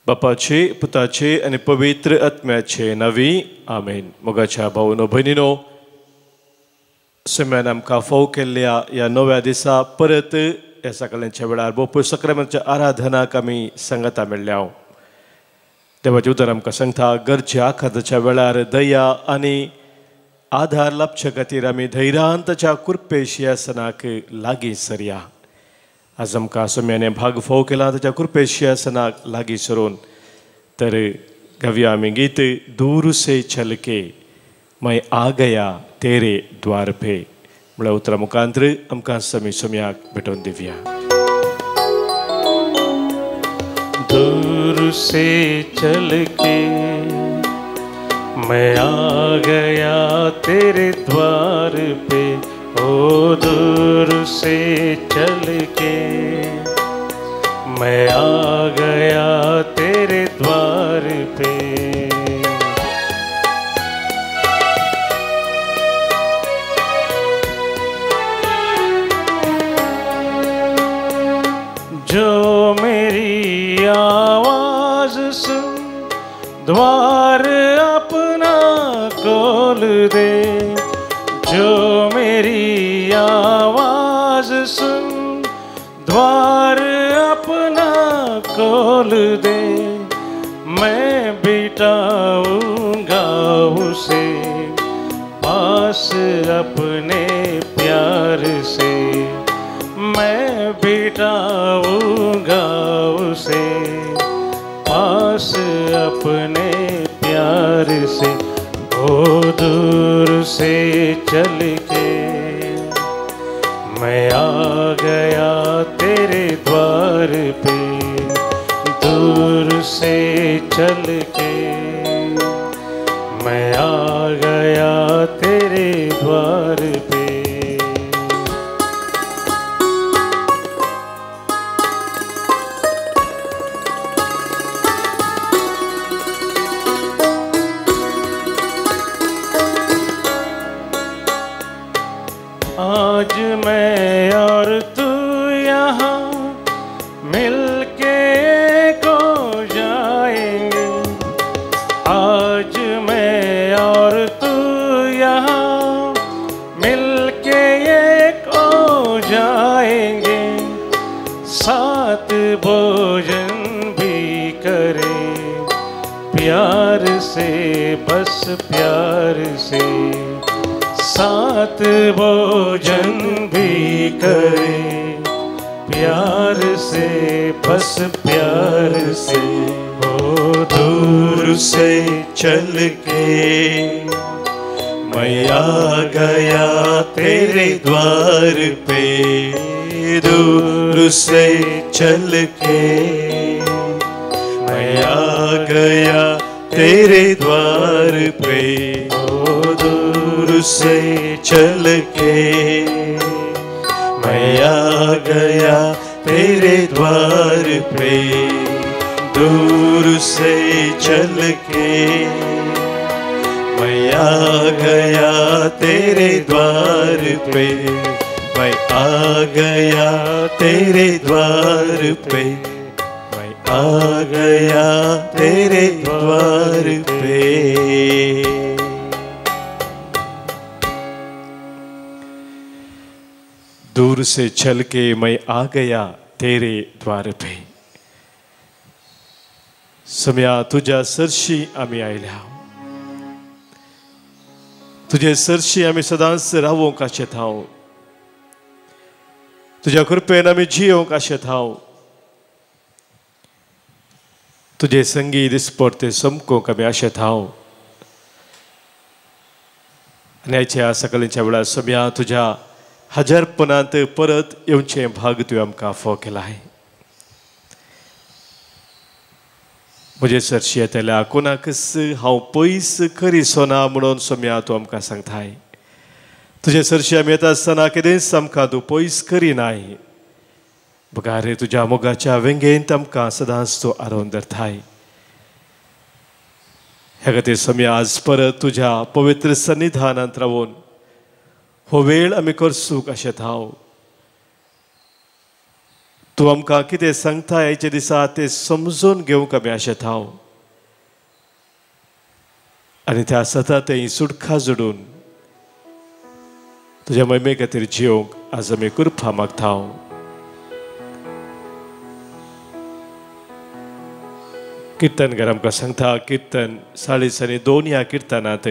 बापाचे, पुताचे आनी पवित्र आत्म्याचे नांवी आमेन. मोगाच्या भावनो भयणीनो, सम्यान आमकां फोव केल्ल्या ह्या नव्या दिसा परत ह्या सकाळच्या वेळार बोपूर सक्रामेंताच्या आराधनाक आमी सांगाता मेळ्ळ्या. देवाचें उतर आमकां सांगता, गरजे आखाताच्या वेळार दया आनी आधार लाभचे खातीर आमी धैर्यान ताच्या कृपेशियासनाक लागीं सरया. आज आमकां सम्याने भाग फोव केला ताच्या कृपेशियासनाक लागीं सरून तर गावया आमी गीत, दूर से चल के मैं आ गया तेरे द्वार पे म्हळ्या उतरा मुखांतर आमकां समी सम्याक भेटोवन दिवया. दूर से चल के मैं आ गया तेरे द्वार पे, ओ दूर से चल के मैं आ गया तेरे द्वार पे। जो मेरी आवाज सुन द्वार अपना खोल दे, जो मेरी आवाज सुन द्वार अपना खोल दे, मैं बिठाऊंगा उसे पास अपने प्यार से, मैं बिठाऊंगा उसे पास अपने प्यार से, ओ दूर से चल के मैं आ गया तेरे द्वार पे, दूर से चल के मैं आ गया तेरे द्वार पे। आज मैं और तू यहाँ मिलके को जाएंगे, आज मैं और तू यहाँ मिलके एक हो जाएंगे, साथ भोजन भी करें प्यार से, बस प्यार से, साथ भोजन भी करे प्यार से, बस प्यार से, ओ दूर से चल के मैं आ गया तेरे द्वार पे, दूर से चल के मैं आ गया तेरे द्वार पे, ओ दूर से चल के मैं आ गया तेरे द्वार पे, दूर से चल के मैं आ गया तेरे द्वार पे, मैं आ गया तेरे द्वार पे, मैं आ गया तेरे द्वार पे। दूर से चल के मैं आ गया तेरे द्वार पे। सम्या तुझ्या सरशी आमी आयल्या, तुझे सरशी आमी सदांच रावोंक आशेत हांव, तुझ्या कृपेन आमी जियोंक आशेत हांव, तुझे संगी दिसपडते समकोंक आमी आशेत हांव। आनी आयच्या सकाळच्या वेळार सम्या तुझ्या हजारपणांत परत येवचें भाग तुवें आमकां फाव केलां। म्हजे सरशी येतल्या कोणाकच हांव पयस करिसोना म्हणून सोम्या तूं आमकां सांगताय। तुजे सरशी आमी येता आसतना केदेंच आमकां तूं पयस करिनाय, बगार तुज्या मोगाच्या वेंगेंत आमकां सदांच तूं आरोवन धरताय। ह्या खातीर सोम्या आज परत तुज्या पवित्र सन्निधानांत रावून हो वेळ आमी करसूक आशेत हांव। तूं आमकां कितें सांगता आयच्या दिसा तें समजून घेवंक आमी आशेता आनी त्या सतत सुटका जोडून तुज्या महिमे खातीर जियोंक आज आमी कृपा मागता. कीर्तनकार आमकां सांगता कीर्तन 42 ह्या कीर्तनांत,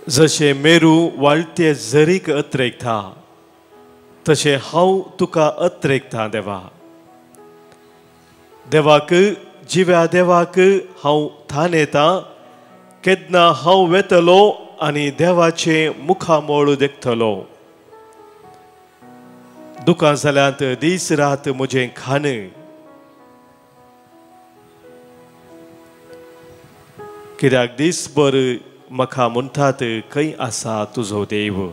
जशें मेरू वाळटे झरीक अत्रेकता तशें हांव तुका अत्रेकता देवा. देवाक जिव्या देवाक हांव थान येता, केन्ना हांव वेतलो आनी देवाचें मुखामळ देखतलो. दुकां जाल्यांत दीस रात म्हजें खाण, कित्याक दीसभर म्हाका म्हणटात खंय आसा तुजो देव.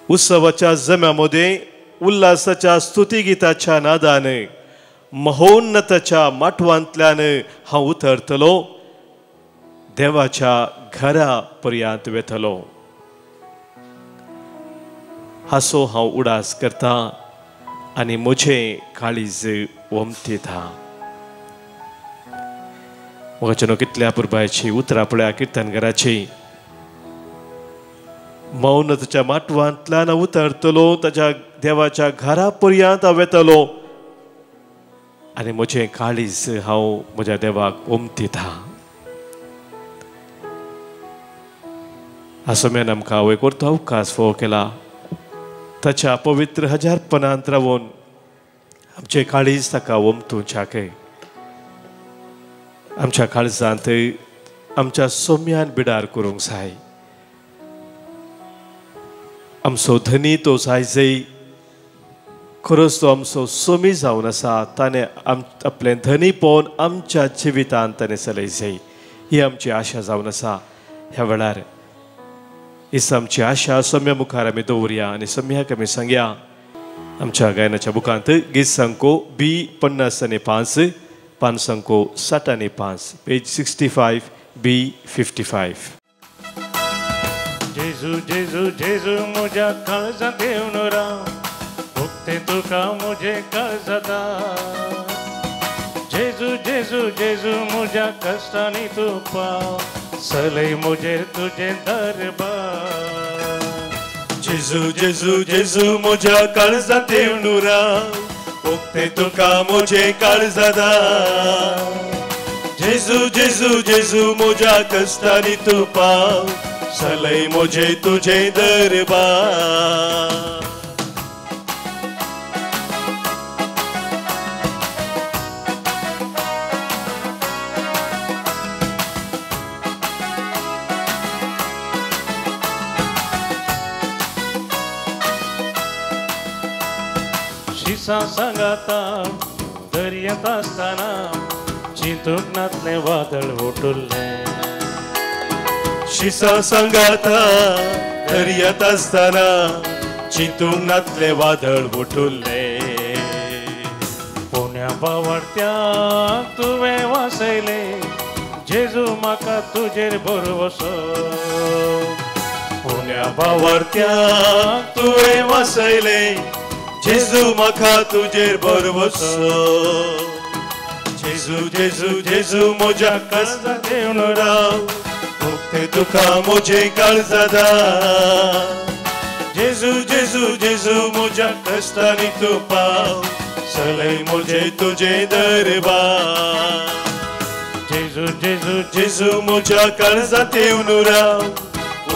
उत्सवाच्या जम्या मदें उल्हासाच्या स्तुतीगिताच्या नादान महोन्नताच्या माटवांतल्यान हांव उतरतलो, देवाच्या घरा पर्यांत वेतलो. हासो हांव उडास करता आनी म्हजें काळीज ओमतेता. म्हज्यानो कितल्या पुरबायची उतरां पळया कीर्तनकाराची. मौनताच्या माटवांतल्यान उतरतलो, ताच्या देवाच्या घरा पर्यांत हांव वेतलो आनी म्हजें काळीज हांव म्हज्या देवाक ओमतेता. आसोम्यान आमकां एक वर्तो अवकाश फावो केला, ताच्या पवित्र हजारपणांत रावन आमचें काळीज ताका ओमतुच्याके. आमच्या काळजांत आमच्या सोम्यान बिडार करूंक जाय. आमचो धनी तो जाय जय, खरोच तो आमचो सोमी जावन आसा. ताणें आपलें धनी पळोवन आमच्या जिवितांत ताणें चलय जाय, ही आमची आशा जावन आसा. ह्या वेळार ही आमची आशा सम्या मुखार आमी दवरया आनी सम्याक आमी सांगया. आमच्या गायनाच्या बुकांत गीत सांको बी 55, पान सांको 65, पेज 65 बी 55. जेजू जेजू जेजू म्हज्या काळजांत येवन राव, उक्तें तुका म्हजें काळजांत. जेजू जेजू जेजू म्हज्या कश्टांनी तूं पाव, सलय म्हजेर तुजें दरबार. जेजू जेजू जेजू म्हज्या काळजांत येवन राव, उक्तें तुका म्हजें काळजांत. जेजू जेजू जेजू म्हज्या कश्टांनी तूं पाव, सलय म्हजें तुजें दरबार. शिसां सांगाता दर्यांत आसतना चिंतूंक नातलें वादळ उठुल्लें. शिसां सांगाता दर्यांत आसतना चिंतूंक नातलें वादळ उठुल्लें. पुण्या बावडत्याक तुवें वासयलें, जेजू म्हाका तुजेर भरवसो. पुण्या बावडत्याक तुवें वासयलें, जेजू म्हाका तुजेर भरवसो. जेजू जेजू जेजू म्हज्या काळजांत येवन राव, उक्तें तुका म्हजें काळजांत. जेजू जेजू जेजू म्हज्या कश्टांनी तूं पाव, सलय म्हजें तुजें दरबार. जेजू जेजू जेजू म्हज्या काळजांत येवन राव,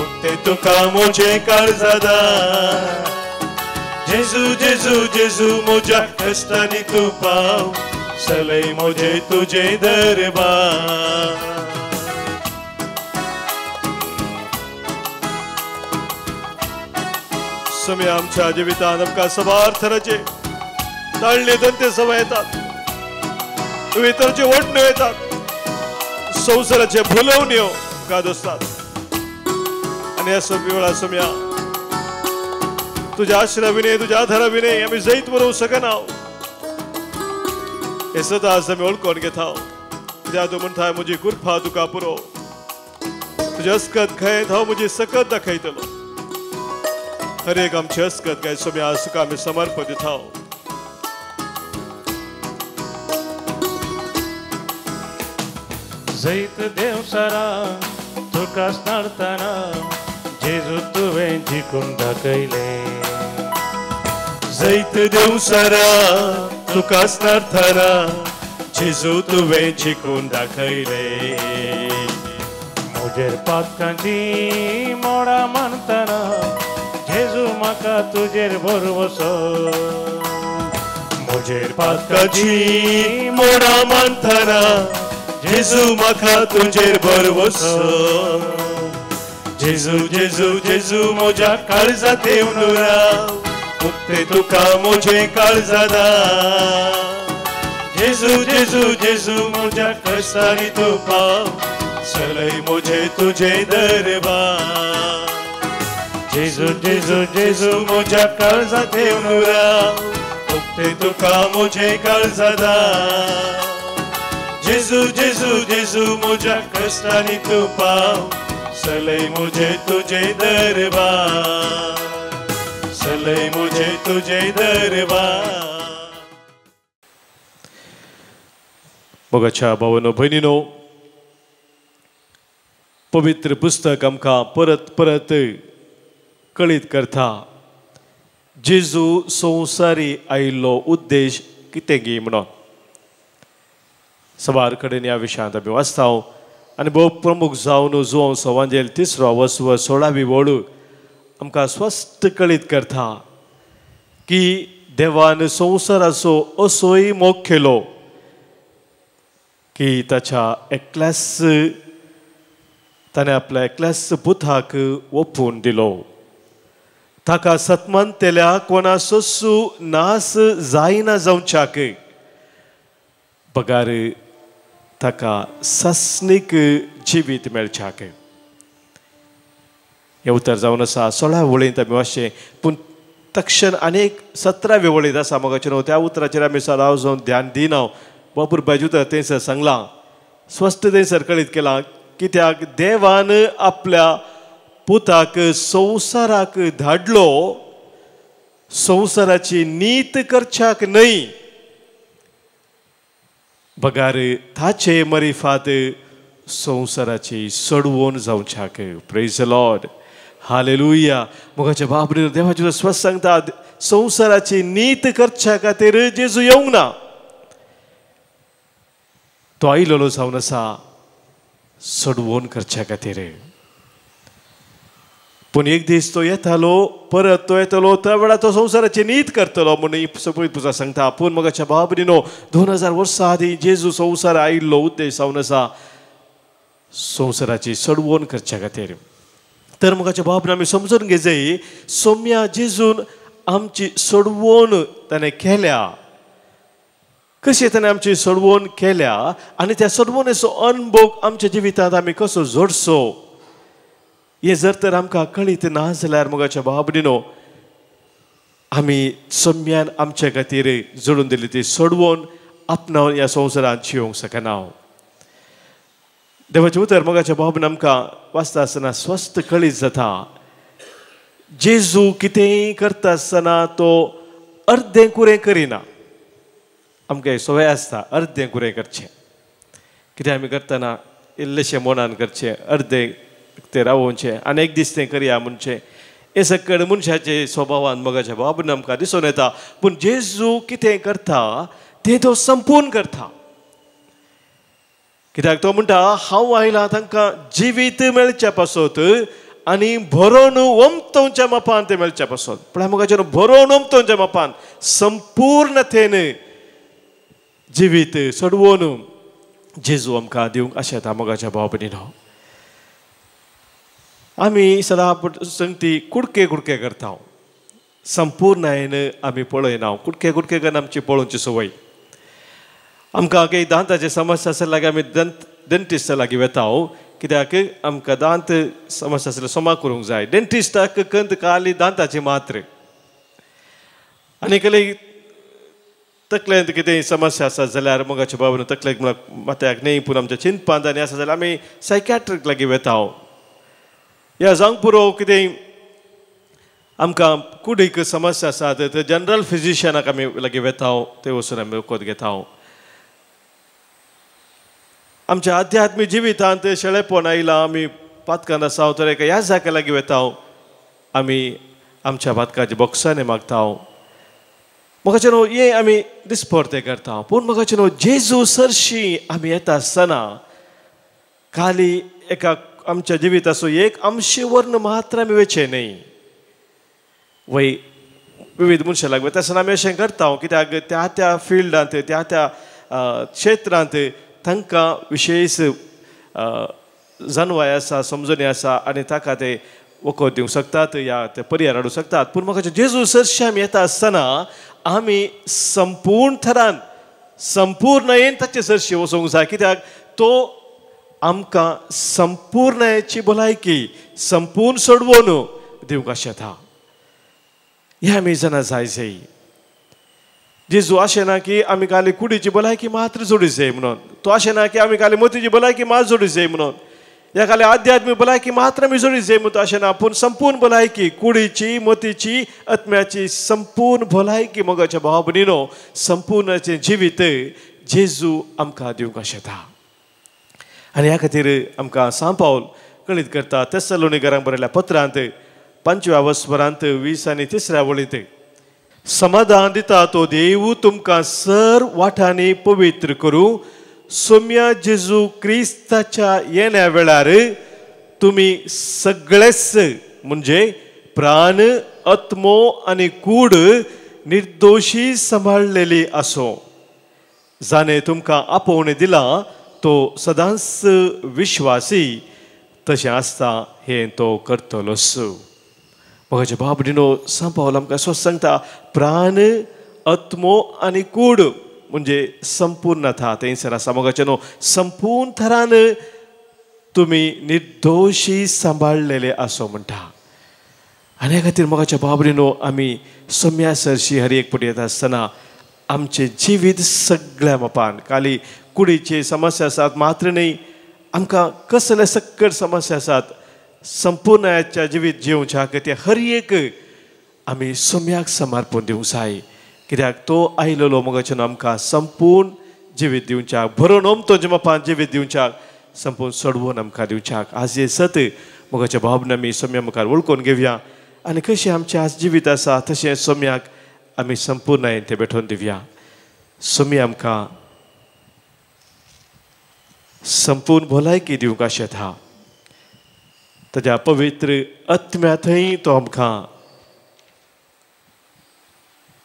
उक्तें तुका म्हजें काळजांत. जेजू जेजू जेजू म्हज्या कश्टांनी तूं पाव, सलय म्हजें तुजें दरबार. समी आमच्या जिवितांत आमकां सबार थराचे ताळ्ळे दंते सभा येतात, वितरचे ओडण्यो येतात, संवसाराचे भुलवण्यो आमकां दोसतात. आनी ह्या सगळ्या वेळार सम्या तुज्या आश्रया विणे, तुज्या आधारा विणे आमी जैत बरोवंक शकना. हे सदांच आमी वळखून घेता. कित्याक तूं म्हणटा म्हजी कृपा तुका पुरो. तुजी अस्कत गायत हांव म्हजी सकत दाखयतलो. हर एक आमची अस्कत गायत सोम्या आज तुका आमी समर्पण दिता. जैत देवसारा तुका स्नारतना जेजू तुवें जिखून दाखयलें. जैत देवसारा तुका स्नारतना जेजू तुवें जिखून दाखयलें. म्हजेर पातकांची मोडां मानतना जेजू म्हाका तुजेर भरवसो. म्हजेर पातकांची मोडां मानतना जेजू म्हाका तुजेर भरवसो. जेजू जेजू जेजू म्हज्या काळजांत येवन राव, उक्तें तुका म्हजें काळजां. जेजू जेजू जेजू म्हज्या कश्टांनी तूं पाव, चलय म्हजें तुजें दरबार. जेजू जेजू जेजू म्हज्या काळजांत येवन राव, उक्तें तुका म्हजें काळजां. जेजू जेजू जेजू म्हज्या कश्टांनी तूं पाव, चलय म्हजें तुजें दरबार, चलय म्हजें तुजें दरबार. मोगाच्या भावानो भयणीनो, पवित्र पुस्तक आमकां परत परत कळीत करता जेजू संवसारी आयिल्लो उद्देश कितें गी म्हणून. सवार कडेन ह्या विशयांत आमी वाचता आनी भोव प्रमुख जावन जुवांव सवांजेल 3 वसव 16वी वळ आमकां स्पश्ट कळीत करता की देवान संवसाराचो असोय मोग केलो की ताच्या एकल्याच ताणें आपल्या एकल्याच पुताक ओपून दिलो. ताका सतमानतेल्या कोणा सोसू नास जायना जावच्याक बगार ताका सासणीक जिवीत मेळच्याक. हें उतर जावन आसा 16 वळींत आमी वाचचें, पूण तक्षण अनेक 17वे वळींत आसा मोगाचें न्हू, त्या उतराचेर आमी सदां जावन ध्यान दिना. बापूर बायज उतर थंयसर सांगलां, स्पश्ट थंयसर कळीत केलां कित्याक देवान आपल्या पुताक संवसाराक धाडलो संवसाराची नीत करच्याक न्हय, बगार ताचे मरिफात संवसाराची सोडवण जावच्याक. Praise the Lord, hallelujah. मोगाच्या बाबरे देवाचे स्वस्थ सांगता संवसाराची नीत करच्या खातीर जेजू येवंक ना, तो आयिल्लो जावन आसा सोडवण करच्या खातीर. पूण एक दीस तो येतालो, परत तो येतलो, त्या वेळार तो संवसाराची नीत करतलो म्हणून ही सगळी पुजा सांगता. पूण मोगाच्या बाबरीनो 2000 वर्सां आदीं जेजू संवसार आयिल्लो उद्देश जावन आसा संवसाराची सोडवण करच्या खातीर. तर मोगाच्या बाबरीन आमी समजून घेवया सोम्या जेजून आमची सोडवण ताणें केल्या. कशी ताणें आमची सोडवण केल्या आनी त्या सोडवणेचो अनुभव आमच्या जिवितांत आमी कसो जोडचो हें जर तर आमकां कळीत ना जाल्यार मोगाच्या बाबडीनो आमी सोम्यान आमच्या खातीर जोडून दिली ती सोडवण आपणावन ह्या संवसारांत जिवंक शकना. देवाचें उतर मोगाच्या बाबीन आमकां वाचता आसतना स्वस्थ कळीत जाता जेजू कितेंय करता आसतना तो अर्दें कुरें करिना. आमकां सवय आसता अर्दें कुरें करचें, कितें आमी करतना इल्लेशें मनान करचें, अर्दें तें रावोवचें आनी एक दीस तें करया म्हणचें. हें सगळें मनशाचे स्वभावान मोगाच्या बाबीन आमकां दिसून येता. पूण जेजू कितें करता तें तो संपूर्ण करता. कित्याक तो म्हणटा हांव आयला तांकां जिवीत मेळच्या पासत आनी भरोन ओमतोवच्या मापान तें मेळच्या पासत. पूण मोगाचें भरोन ओमतोवच्या मापान संपूर्णतेन जिवीत सोडवून जेजू आमकां दिवंक आशेता. मोगाच्या भाव भयणीनो, आमी सदां संगती कुडके कुडके करता, संपूर्णायेन आमी पळयना. कुडके कुडके करून आमची पळोवची संवय. आमकां काही दांताचे समस्या आसल्यार लागीं आमी डेंटिस्टा लागीं वेता, कित्याक आमकां दांत समस्या आसल्यार सोमा करूंक जाय. डेंटिस्टाक कंत खाली दांताची मात्र आनी कसली तकलेंत कितेंय समस्या आसा जाल्यार मोगाच्या बाबा तकलेक म्हणल्यार माथ्याक न्हय, पूण आमच्या चिंतपांत आनी आसा जाल्यार आमी सायकॅट्रीक लागीं वेता. ह्या जावंक पुरो कितें आमकां कुडीक समस्या आसात ते जनरल फिजिशियनाक आमी लागीं वेता, ते वचून आमी वखद घेता. आमच्या आध्यात्मीक जिवितांत शेळेपण आयलां, आमी पातकान आसा तर एका ह्या जाग्या लागीं वेता, आमी आमच्या पातकाच्या बॉक्सांनी मागता. म्हाका न्हू हें आमी दिसपरतें करता. पूण म्हाका न्हू जेजू सरशी आमी येता आसतना खाली एका आमच्या जिविताचो एक अंशी वर्ण मात्र आमी वेचें न्हय. वय विविध मनशां लागीं वता आसतना आमी अशें करता कित्याक त्या त्या फिल्डांत त्या त्या क्षेत्रांत तांकां विशेश जानवाय आसा, समजणी आसा आनी ताका ते वखद दिवंक शकतात या ते पर्याय हाडूंक शकतात. पूण म्हाका जेजू सरशी आमी येता आसतना आमी संपूर्ण थरान संपूर्णयेन ताचे सरशी वचूंक जाय कित्याक तो आमकां संपूर्णयेची भलायकी संपूर्ण सोडवून दिवंक आशेता. हें आमी जाणा जाय जाय. जेजू अशें ना की आमी खाली कुडीची भलायकी मात्र जोडी जाय म्हणून, तो अशें ना की आमी खाली मतीची भलायकी मात्र जोडी जाय म्हणून, ह्या खाली आध्यात्मीक भलायकी मात्र आमी जोडी जाय म्हणून अशें ना. पूण संपूर्ण भलायकी कुडीची, मतीची, आत्म्याची संपूर्ण भलायकी मोगाच्या भाव भयणीनो संपूर्णाचें जिवीत जेजू आमकां दिवंक आशेता. आनी ह्या खातीर आमकां सांत पावल कळीत करता तेसलोनिकरांक बरयल्या पत्रांत 5व्या वस्वरांत 20 आनी 3 वळींत, समाधान दिता तो देव तुमकां सर वाठांनी पवित्र करूं, सोम्या जेजू क्रिस्ताच्या येण्या वेळार तुमी सगळेच म्हणजे प्राण, आत्मो आनी कूड निर्दोशी सांबाळलेली आसो. जाणे तुमकां आपोवणें दिलां तो सदांच विश्वासी, तशें आसता हें तो करतलोच. म्हज्या बाब डिनो सांत पावल आमकां स्वस्त सांगता प्राण, आत्मो आनी कूड म्हणजे संपूर्णता थंयसर आसा. मोगाचे न्हू संपूर्ण थरान तुमी निर्दोशी सांबाळलेले आसो म्हणटा. आनी ह्या खातीर मोगाच्या बाबरीनो आमी सम्या सरशी हर एक पटी येता आसतना आमचें जिवीत सगळ्या मापान खाली कुडीची समस्या आसात मात्र न्हय, आमकां कसले सक्कड समस्या आसात संपूर्णाच्या जिवीत जिवच्या खातीर हर एक आमी सम्याक समर्पण दिवंक जाय कित्याक तो आयलेलो मोगाचें आमकां संपूर्ण जिवीत दिवच्याक, भरून ओमतो मापान जिवीत दिवच्याक, संपूर्ण सोडवून आमकां दिवच्याक. आज हें सत मोगाच्या भावना आमी सम्या मुखार वळखून घेवया आनी कशें आमचें आज जिवीत आसा तशें सम्याक आमी संपूर्णायेन तें भेटोवन दिवया. सम्या आमकां संपूर्ण भलायकी दिवंक आशेता. ताज्या पवित्र आत्म्या थंय तो आमकां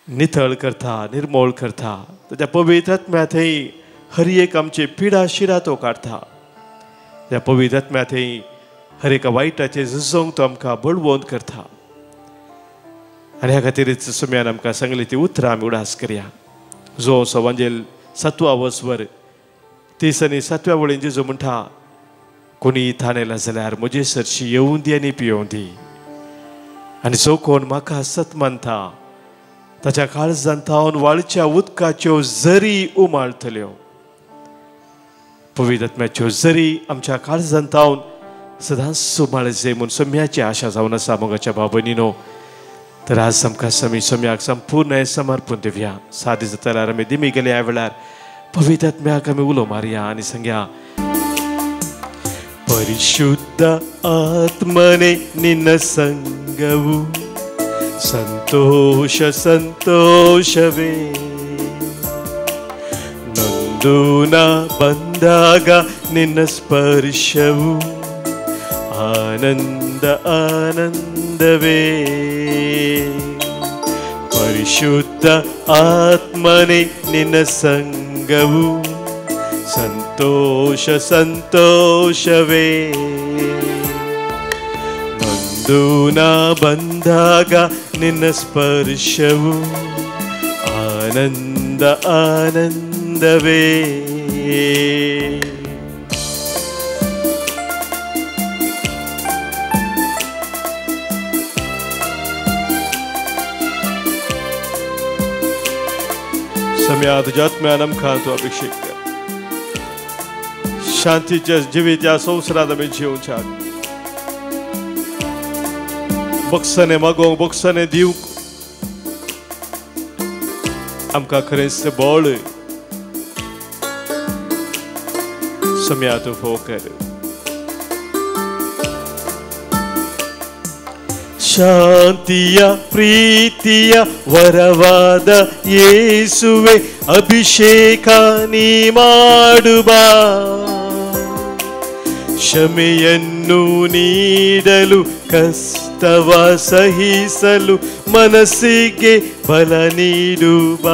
नितळ करता, निर्मोळ करता. ताज्या पवित्र आत्म्या थंय हर एक आमची पिडा शिरा तो काडटा. त्या पवित्र आत्म्या थंय हर एका वायटाचें झुजोवंक तो आमकां बळवंत करता. आनी ह्या खातीरच सुम्यान आमकां सांगली ती उतरां आमी उडास करया. जो सवांजेल 7वा वसवर 30 आनी 7व्या वळीन जेजू म्हणटा, कोणी थानेला जाल्यार म्हजे सरशी येवूं दी आनी पियोवं दी, आनी जो कोण म्हाका सत मानता ताच्या काळजांत थावन वाळच्या उदकाच्यो जरी उमाळतल्यो. पवित्र आत्म्याच्यो जरी आमच्या काळजांत थावन सदांच उमाळचे म्हूण सम्याची आशा जावन आसा. मोगाच्या भाव भयणीनो, तर आज आमकां समी सम्याक संपूर्ण समर्पण दिवया. सादी जाल्यार आमी दिमी गेले ह्या वेळार पवित्र आत्म्याक आमी उलो मारया आनी सांगया, ಪರಿಶುದ್ಧ ಆತ್ಮನೇ ನಿನ್ನ ಸಂಗವು ಸಂತೋಷ ಸಂತೋಷವೇ, ನೊಂದು ನಾ ಬಂದಾಗ ನಿನ್ನ ಸ್ಪರ್ಶವು ಆನಂದ ಆನಂದವೇ. ಪರಿಶುದ್ಧ ಆತ್ಮನೇ ನಿನ್ನ ಸಂಗವು ಸಂತೋಷ ಸಂತೋಷವೇ, ನೊಂದು ನಾ ಬಂದಾಗ ನಿನ್ನ ಸ್ಪರ್ಶವು ಆನಂದ ಆನಂದವೇ. सम्या तुझ्या आत्म्यान आमकां तूं अभिषेक कर. शांतीच्या जिवीत ह्या संवसारांत आमी जिवच्याक बक्षाने मागोवंक, बक्षाने दिवंक आमकां खरेंच बळ सम्या तूं फोव कर. ಶಾಂತಿಯ ಪ್ರೀತಿಯ ವರವಾದ ಯೇಸುವೆ ಅಭಿಷೇಕ ನೀ ಮಾಡುವ, ಕ್ಷಮೆಯನ್ನು ನೀಡಲು ಕಷ್ಟವ ಸಹಿಸಲು ಮನಸ್ಸಿಗೆ ಬಲ ನೀಡುವ,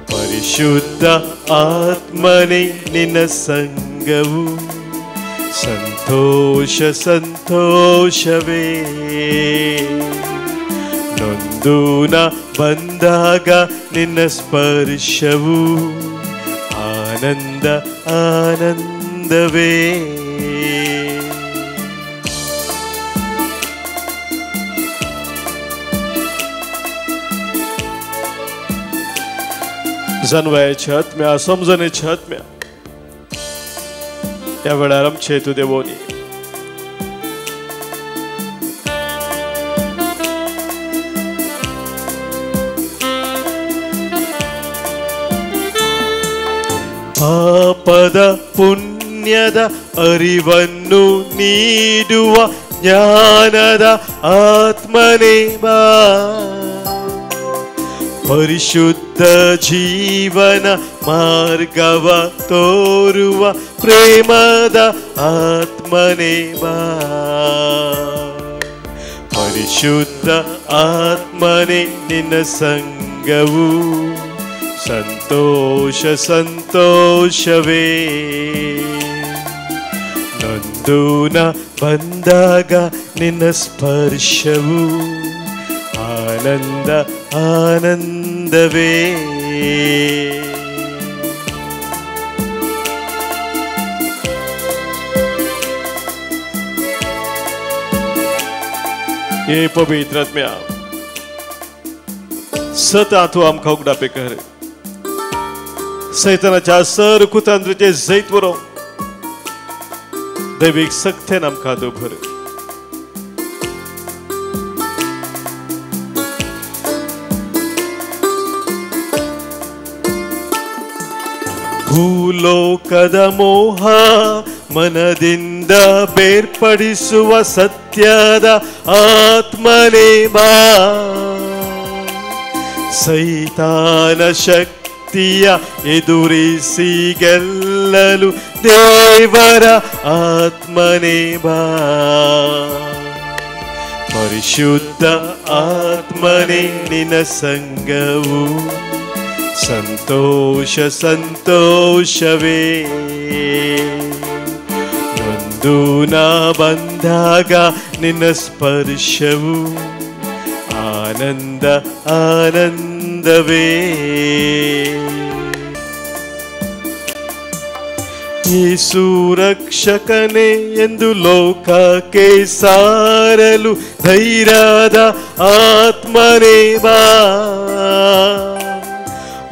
ಪರಿಶುದ್ಧ ಆತ್ಮನೇ ನಿನ್ನ ಸಂಗವು ಸಂತೋಷ ಸಂತೋಷವೇ. ನೊಂದೂನ ಬಂದಾಗ ನಿನ್ನ ಸ್ಪರ್ಶವು ಆನಂದ ಆನಂದವೇ. जानवायच्या आत्म्या, समजण्याच्या आत्म्या ह्या वेळार आमचे तूं देवोनी. ಪಾಪದ ಪುಣ್ಯದ ಅರಿವನ್ನು ನೀಡುವ ಜ್ಞಾನದ ಆತ್ಮನೇ ಬಾ, ಪರಿಶುದ್ಧ ಜೀವನ ಮಾರ್ಗವ ತೋರುವ ಪ್ರೇಮದ ಆತ್ಮನೇ ಬಾ, ಪರಿಶುದ್ಧ ಆತ್ಮನೇ ನಿನ್ನ ಸಂಗವು ಸಂತೋಷ ಸಂತೋಷವೇ. ನೊಂದೂನ ಬಂದಾಗ ನಿನ್ನ ಸ್ಪರ್ಶವು ಆನಂದ ಆನಂದವೇ. हे पवित्र आत्म्या, सता तूं आमकां उगडापे कर, सैतानाच्या सर कुतंत्राचे जैत बरोवंक दैवीक सक्तेन आमकां दवर. ಭೂಲೋಕದ ಮೋಹ ಮನದಿಂದ ಬೇರ್ಪಡಿಸುವ ಸತ್ಯದ ಆತ್ಮನೇ ಬಾ, ಸೈತಾನ ಶಕ್ತಿಯ ಎದುರಿಸಿ ಗೆಲ್ಲಲು ದೇವರ ಆತ್ಮನೇ ಬಾ, ಪರಿಶುದ್ಧ ಆತ್ಮನೇ ನಿನ್ನ ಸಂಗವು ಸಂತೋಷ ಸಂತೋಷವೇ. ನೊಂದೂನ ಬಂದಾಗ ನಿನ್ನ ಸ್ಪರ್ಶವು ಆನಂದ ಆನಂದವೇ. ಯೇಸು ರಕ್ಷಕನೇ ಎಂದು ಲೋಕಕ್ಕೆ ಸಾರಲು ಧೈರ್ಯದ ಆತ್ಮನೇ ಬಾ,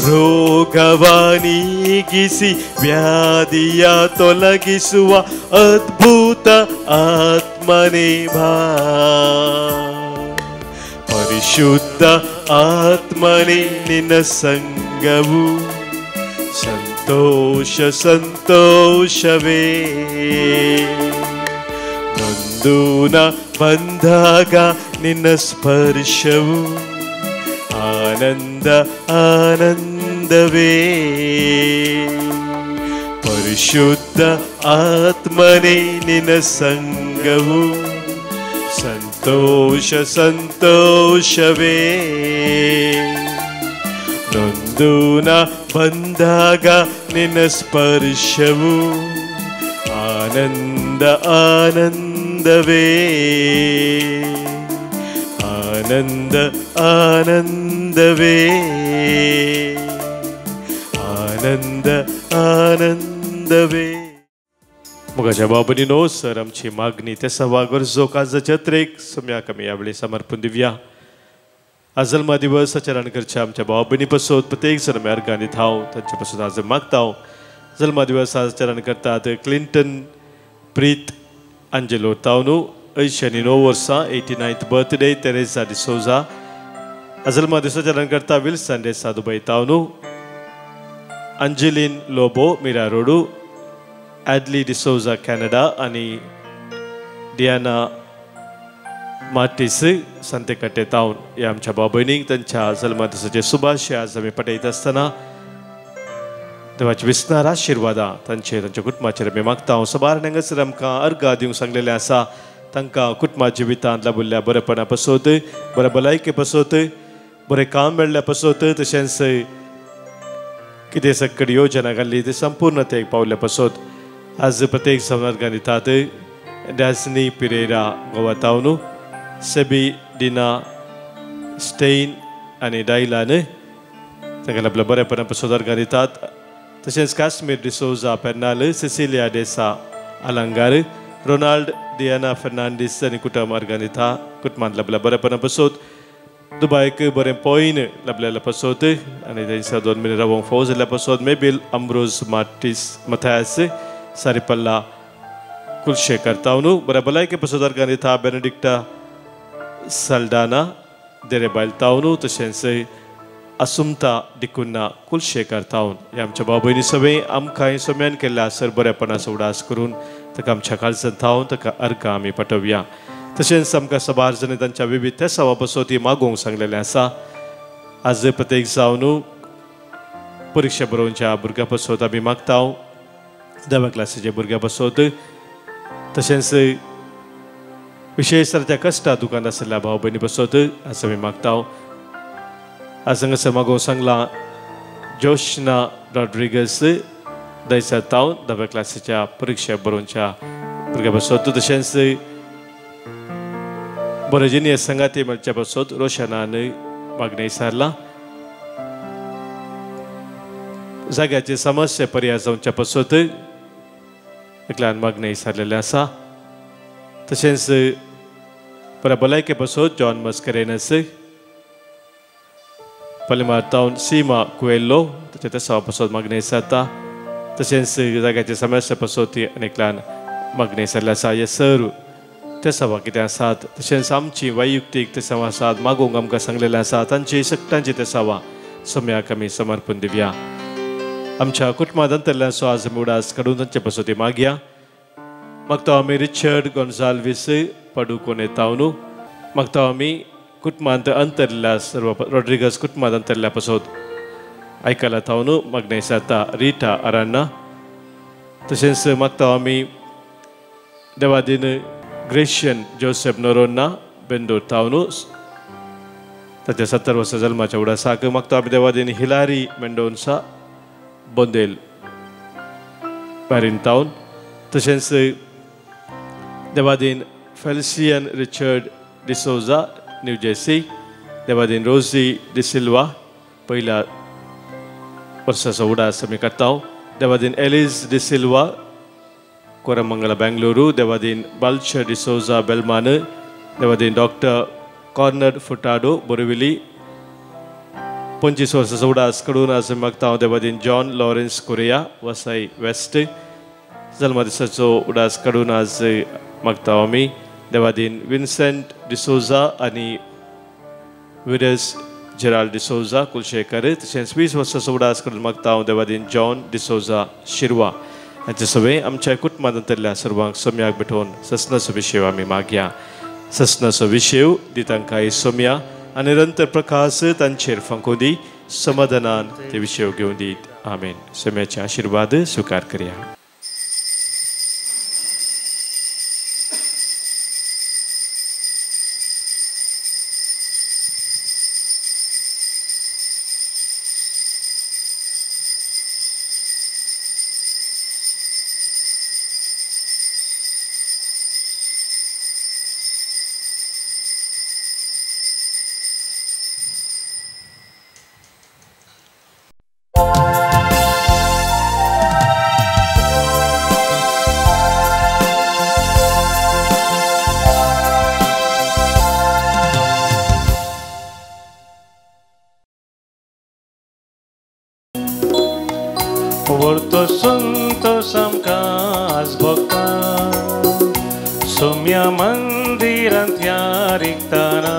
ರೋಗವ ನೀಗಿಸಿ ವ್ಯಾಧಿಯ ತೊಲಗಿಸುವ ಅದ್ಭುತ ಆತ್ಮನೇ ಬಾ, ಪರಿಶುದ್ಧ ಆತ್ಮನೇ ನಿನ್ನ ಸಂಗವು ಸಂತೋಷ ಸಂತೋಷವೇ. ನೊಂದೂನ ಬಂದಾಗ ನಿನ್ನ ಸ್ಪರ್ಶವು ಆನಂದ ಆನಂದವೇ. ಪರಿಶುದ್ಧ ಆತ್ಮನೇ ನಿನ್ನ ಸಂಗವು ಸಂತೋಷ ಸಂತೋಷವೇ. ನೊಂದೂನ ಬಂದಾಗ ನಿನ್ನ ಸ್ಪರ್ಶವು ಆನಂದ ಆನಂದವೇ, ಆನಂದ ಆನಂದವೇ, आनंद आनंदवे. मोगाच्या बाबा सर आमची मागणी ते सवा गरजो काजाच्या त्रेक सम्याक आमी ह्या वेळी समर्पण दिवया. आज जल्मा दिवस आचरण करच्या आमच्या भाव भयणी पासून प्रत्येक जण आमी अर्गां दिता हांव तांचे पासून आज मागता हांव. जल्मा दिवस आचरण करतात क्लिंटन प्रीत अंजेलो तावनू 89 वर्सां 89th birthday Teresa D'Souza. जल्मा दिसाचें करता विल्सन डेसा दुबय तावनू, अंजलीन लोबो मिरा रोडू, ॲडली डिसोजा कॅनडा आनी डियाना मार्टीस सांतेकट्टे तावन ह्या आमच्या भाव भयणींक तांच्या जल्मा दिसाचे शुभाशय आज आमी पठयत आसतना देवाची विस्नार आशिर्वादां तांचेर तांच्या कुटुंबाचेर आमी मागता. सबार हांगासर आमकां अर्घां दिवंक सांगलेलें आसा. तांकां कुटुंबा जिवितांत लाबिल्ल्या बरेपणा पासत, बऱ्या भलायके पासत, बरें काम मेळ्ळ्या पासत, तशेंच कितें सकट योजना घाल्ली ते संपूर्णतेक पावल्या पासत आज प्रत्येक जावन अर्घां दितात. डॅसनी पिरेरा गोवा तावनू, सेबी डिना स्टेन आनी डायलान तांकां आपल्या बरेपणा पासत अर्घां दितात. तशेंच Casmir D'Souza Pernal, Cecilia D'Sa Alangar, Ronald Diana Fernandes आनी कुटुंब अर्घां दिता. कुटुंबांत लाबल्या बरेपणा पासत, दुबायक बरें पॉयन लाबलेल्या पासत आनी तांच्या 2 म्हयने रावोंक फावो जाल्ल्या पासत मेबील अम्ब्रोज मार्टीस मथायस सारिपल्ला कुलशेखर तावनू, बऱ्या भलायके पासत अर्घां दिता. बेनेडिक्टा सल्डाना देरेबायल तावनू, तशेंच असुमता डिकुन्ना कुलशेखर तावन ह्या आमच्या भाव भयणी सगळें आमकां सम्यान केल्ल्या सर बरेपणाचो उडास करून ताका आमच्या काळजांत थावन ताका अर्घां आमी पाठोवया. तशेंच आमकां सबार जाणां तांच्या विविध तेसावा पासत ती मागोवंक सांगलेलें आसा. आज प्रत्येक जावन परिक्षा बरोवच्या भुरग्यां पासत आमी मागता, 10व्या क्लासीच्या भुरग्यां पासत, तशेंच विशेश त्या कश्टा दुकान आशिल्ल्या भाव भयणी पासत आज आमी मागता. आज हांगासर मागोवंक सांगलां जोशना रॉड्रिगस दैसा तावन 10व्या क्लासीच्या परिक्षा बरोवच्या भुरग्यां पासत, तशेंच बरें जिनियस संगाती मेळच्या पासत रोशनान मागणें सारलां. जाग्याची समस्या पर्याय जावच्या पासत एकल्यान मागणें सारलेलें आसा. तशेंच बऱ्या भलायके पासत जॉन मस्करेनस पलिमार तावन सीमा कुएल्लो ताच्या तेसावा पासत मागणें सारता. तशेंच जाग्याची समस्या पासत अनेकल्यान मागणें सारलें आसा. हे सर तेसावा कितें आसात, तशेंच आमची वैयक्तीक तेसावां आसात मागोवंक आमकां सांगलेलें आसा. तांची सगळ्यांची तेसावां सम्याक आमी समर्पण दिवया. आमच्या कुटुंबांत अंतरल्यांचो आज आमी उडास काडून तांचे पासत मागया. मागता आमी रिचर्ड गोन्साल्वीस पडुकोने तावनू, मागता आमी कुटुंबांत अंतरल्या सर्व रॉड्रिगस कुटुंबांत अंतरल्या पासत आयकला तावनू मागणें सारता रिटा अरान्ना. तशेंच मागता आमी देवादीन ग्रेशियन जोसेफ नोरोन्ना बेंदूर तावनू ताच्या 70 वर्सां जल्माच्या उडासाक. मागता आमी देवादीन हिलारी मेंडोन्सा बोंदेल पॅरीन तावन, तशेंच देवादीन Felician Richard D'Souza New Jersey, देवादीन रोजी डिसिल्वा पयल्या वर्साचो उडास आमी काडटा. देवादीन एलिज डिसिल्वा कोरमंगला बेंगलुरू, देवादीन बालचर डिसोजा बेलमान, देवादीन डॉक्टर कॉर्नर फुटाडो बोरिविली 25 वर्साचो उडास काडून आज मागता. देवादीन John Lawrence Correia Vasai west जल्मा दिसाचो उडास काडून आज मागता आमी. देवादीन विन्सेंट डिसोजा आनी विरस जेराल्ड डिसोजा कुलशेखर, तशेंच 20 वर्साचो उडास करून मागता हांव देवादीन जॉन डिसोजा शिरवा हांचे सगळें आमच्या कुटुंबांत अंतरल्या सर्वांक सोम्याक भेटोवन ससनाचो विशेव आमी मागया. ससनाचो विशेव दी तांकां सोम्या आनी निरंतर प्रकाश तांचेर फांको दी, समाधानान ते विशेव घेवन दीत. आमेन. सोम्याचे आशिर्वाद स्विकार करया. वर्तो संतोष आमकां आज भोगता, सोम्या मंदिरांत ह्या रिगताना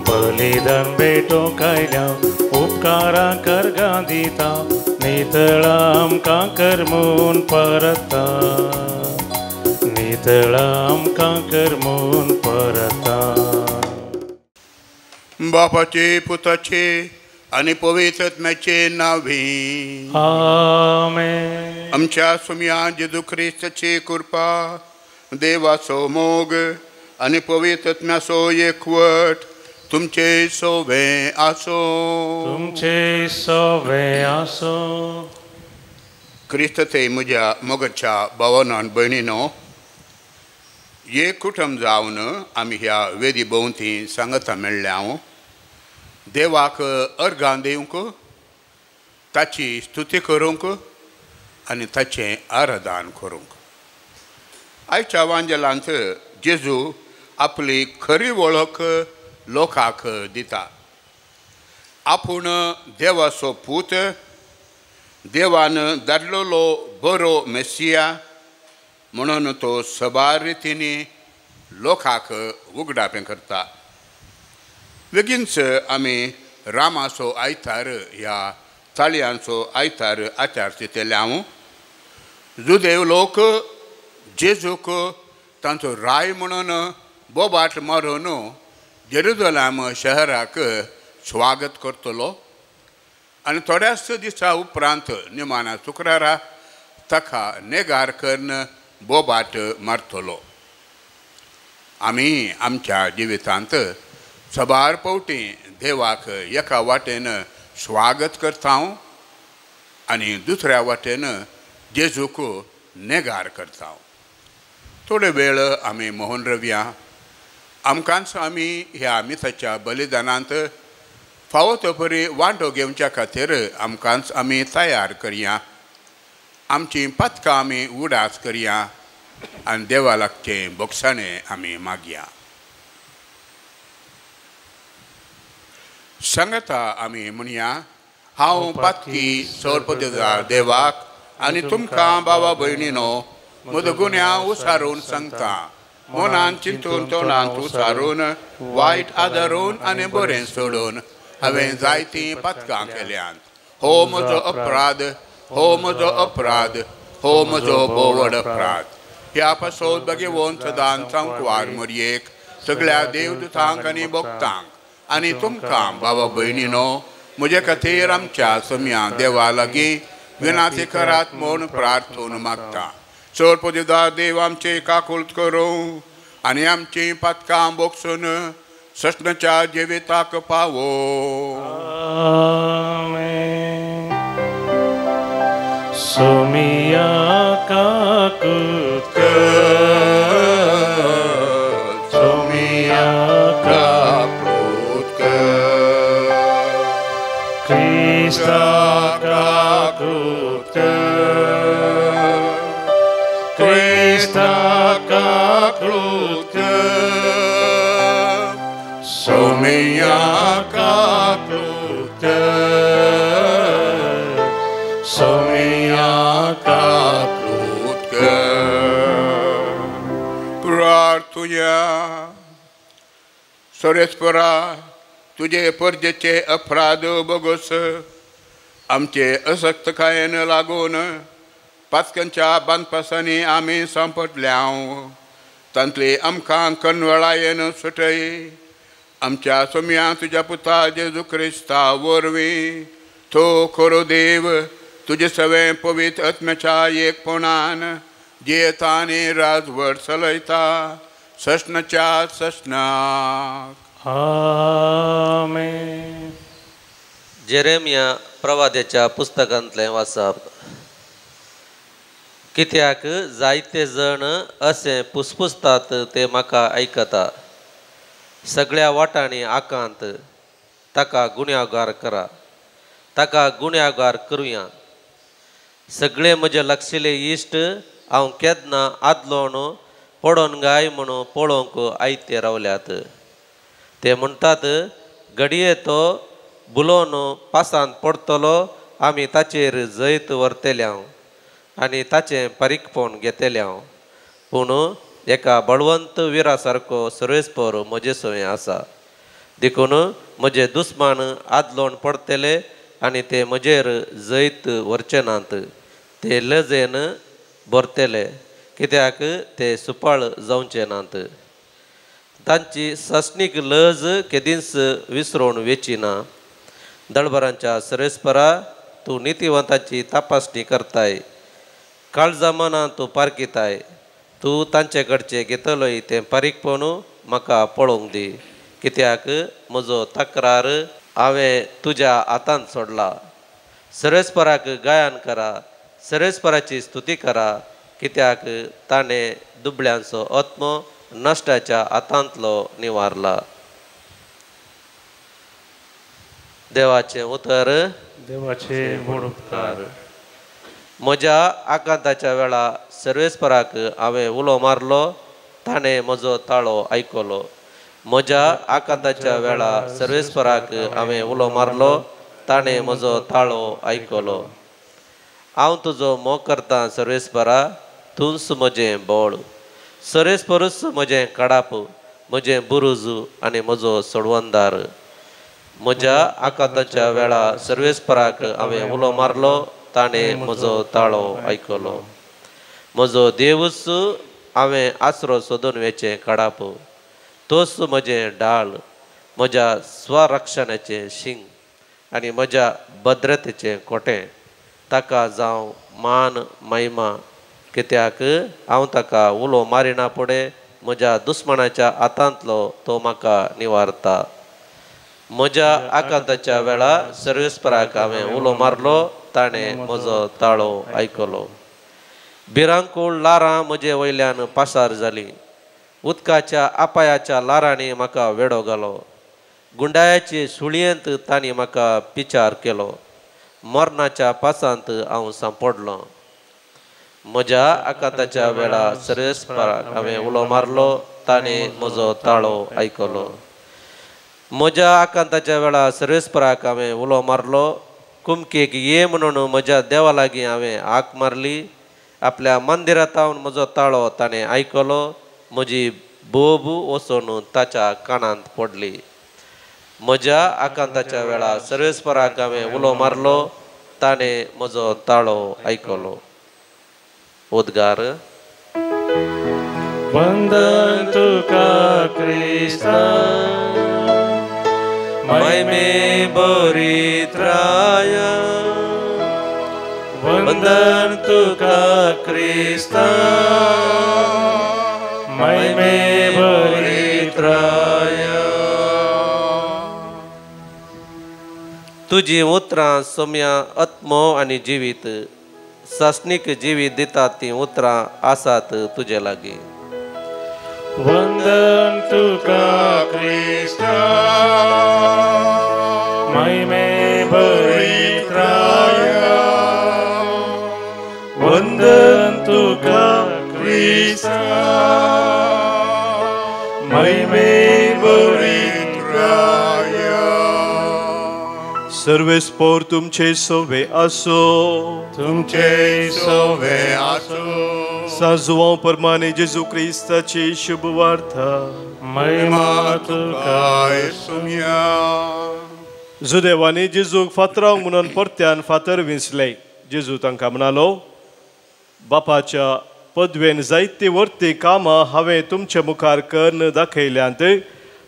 बलिदान भेटोवंक आयल्या उपकारां करगां दिता नितळा आमकां कर म्हूण परता नितळा आमकां कर म्हूण परता. बापाचे पुताचे आनी पवित्र आत्म्याचे नांवे आमेन. आमच्या सुम्या जेजू क्रिस्ताची कृपा, देवाचो मोग आनी पवित्र आत्म्याचो एकवट तुमचे सोवे आसो. तुमचे सोवे आसो. क्रिस्त ते म्हज्या मोगाच्या भावान भयणीनो, एक कुटुंब जावन आमी ह्या वेदी भोंवती सांगता मेळ्ळ्या हांव देवाक अर्गां दिवंक, ताची स्तुती करूंक आनी ताचें आराधन करूंक. आयच्या वांजेलांत जेजू आपली खरी वळख लोकांक दिता. आपूण देवाचो पूत, देवान धाडलेलो बरो मेसिया म्हणून तो सबार रितींनी लोकांक उगडापें करता. बेगीनच आमी रामाचो आयतार ह्या ताळयांचो आयतार आचार दितले हांव. जुदेव लोक जेजूक तांचो राय म्हणून बोबाट मारून जेरुजलाम शहराक स्वागत करतलो आनी थोड्याच दिसा उपरांत निमाणा शुक्रारा ताका नेगार करून बोबाट मारतलो. आमी आमच्या जिवितांत सबार पावटी देवाक एका वाटेन स्वागत करता आनी दुसऱ्या वाटेन जेजूक नेगार करता. थोडे वेळ आमी मोहन रवया. आमकांच आमी ह्या मिसाच्या बलिदानांत फावो तो परी वांटो घेवच्या खातीर आमकांच आमी तयार करया. आमची पातकां आमी उडास करया आनी देवा लागचें बोगसाणें आमी मागया. सांगता आमी म्हणया, हांव पातकी सर्वपदेदार देवाक आनी तुमकां बाबा भयणीनो म्हजो गुन्यांव उसारून सांगता. मनान चिंतून तोंडांत उसारून वायट आदारून आनी बरें सोडून हांवें जायतीं पातकां केल्यांत. हो म्हजो अपराध, हो म्हजो अपराध, हो म्हजो बोवड अपराध. ह्या पासत बगेवन सदांच सांकवार मरयेक सगळ्या देवदूतांक आनी भक्तांक आनी तुमकां बाबा भयणीनो म्हजे खातीर आमच्या सम्या देवा लागीं विनाती करात म्हूण प्रार्थून मागता. चड पदिदार देव आमचे काकुळट करूं आनी आमचीं पातकां बोगसून सस्नाच्या जिविताक पावो. आमेन. सोमिया काकुळट कर, सोमिया काकुळट कर, क्रिस्ता काकुळट कर, क्रिस्ता काकुळट कर, सोमिया काकुळट कर, सोमिया काकुळट कर. प्रार्थुया. सोरेस्परा, तुजे परजेचे अपराध बगोस आमचे असक्तकायेन लागून पातकांच्या बांदपासांनी आमी सांपडल्या. तांतले आमकां कनवळायेन सुटय. आमच्या सोम्या तुज्या पुता जेजू क्रिस्ता वरवीं तो खरो देव तुजे सवें पवित्र आत्म्याच्या एकपणान जियेता आनी राजवट चलयता सस्नाच्या सस्नाक. आमेन. जेरेमिया प्रवाद्याच्या पुस्तकांतलें वाचप. कित्याक जायते जण अशें पुसपुसतात ते म्हाका आयकता. सगळ्या वाटांनी आकांत ताका गुन्यांवगार करा, ताका गुन्यांवगार करुया. सगळे म्हजे लागशिल्ले इश्ट हांव केन्ना आदलोण पडोन गाय म्हणून पळोवंक आयते रावल्यात. ते म्हणटात घडये तो बुलोवन पासांत पडटलो, आमी ताचेर जैत व्हरतले हांव आनी ताचें पारीकपण घेतले हांव. पूण एका बळवंत विरा सारको सर्वेस्पर म्हजे सवें आसा. देखून म्हजे दुस्मान आदलोण पडतले आनी ते म्हजेर जैत व्हरचे नात. ते लजेन भरतले कित्याक ते सुपाळ जावचे नात. तांची सासणीक लज केदींच विसरून वेची ना. दळबरांच्या सर्वेस्परा तूं नितीवंतांची तपासणी करताय. काळजा मनान तूं पारखिताय. तूं तांचे कडचें घेतलोय तें पारीकपण म्हाका पळोवंक दी कित्याक म्हजो तक्रार हांवें तुज्या हातांत सोडला. सर्वेस्पराक गायन करा, सर्वेस्पराची स्तुती करा कित्याक ताणें दुबळ्यांचो आत्मो नश्टाच्या हातांतलो निवारला. देवाचें उतर. देवाचे व्हड उपकार. म्हज्या आकांताच्या वेळा सर्वेस्पराक हांवें उलो मारलो, ताणें म्हजो ताळो आयकलो. म्हज्या आकांताच्या वेळा सर्वेस्पराक हांवें उलो मारलो, ताणें म्हजो ताळो आयकलो. हांव तुजो मोग करतां सर्वेस्परा, तूंच म्हजें बळ. सर्वेस्परूच म्हजें कडाप, म्हजें बुरुज आनी म्हजो सोडवणदार. म्हज्या आकांताच्या वेळा सर्वेस्पराक हांवें उलो मारलो, ताणें म्हजो ताळो आयकलो. म्हजो देवूच हांवें आसरो सोदून वेचें कडाप, तोच म्हजें डाळ, म्हज्या स्वरक्षणाचें शिंग आनी म्हज्या भद्रतेचें कोटें. ताका जावं मान महिमा कित्याक हांव ताका उलो मारिना फुडें म्हज्या दुस्मानाच्या हातांतलो तो म्हाका निवारता. म्हज्या आकांताच्या वेळा सर्वेस्पराक हांवें उलो मारलो, ताणें म्हजो ताळो आयकलो. भिरांकूळ ल्हारां म्हजे वयल्यान पासार जालीं. उदकाच्या आपायाच्या ल्हारांनी म्हाका वेडो घालो. गुंडायाचे सुळयेंत तांणी म्हाका पिचार केलो. मरणाच्या पासांत हांव सांपडलो. म्हज्या आकांताच्या वेळा सर्वेस्पराक हांवें उलो मारलो, ताणें म्हजो ताळो आयकलो. म्हज्या आकांताच्या वेळा सर्वेस्पराक हांवें उलो मारलो, कुमकेक ये म्हणून म्हज्या देवा लागीं हांवें हाक मारली. आपल्या मंदिरांत म्हजो ताळो ताणें आयकलो. म्हजी बोब वचून ताच्या कानांत पडली. म्हज्या आकांताच्या वेळा सर्वेस्पराक हांवें उलो मारलो, ताणें म्हजो ताळो आयकलो. उद्गार. वंदन तुका क्रिस्ता, महिमे बरित्राय. वंदन तुका क्रिस्ता, महिमे बरित्राय. तुजी उतरां सोम्या आत्मो आनी जिवीत, सासणीक जिवीत दितात तीं उतरां आसात तुजे लागीं. वंदन तुका क्रिस्ता, महिमे बरित्राय. वंदन तुका क्रिस्ता, महिमे बरित्राय. सर्वेस्पर तुमचे सवे आसो. तुमचे सवे आसो. साजुआं परमाने जेजू क्रिस्ताची शुभ वार्ता. महिमा तुका येसुया. जुदेवांनी जेजूक फातरावंक म्हणून परत्यान फातर विंचले. जेजू तांकां म्हणालो, बापाच्या पदवेन जायती वर्ती कामां हांवें तुमचे मुखार करून दाखयल्यांत.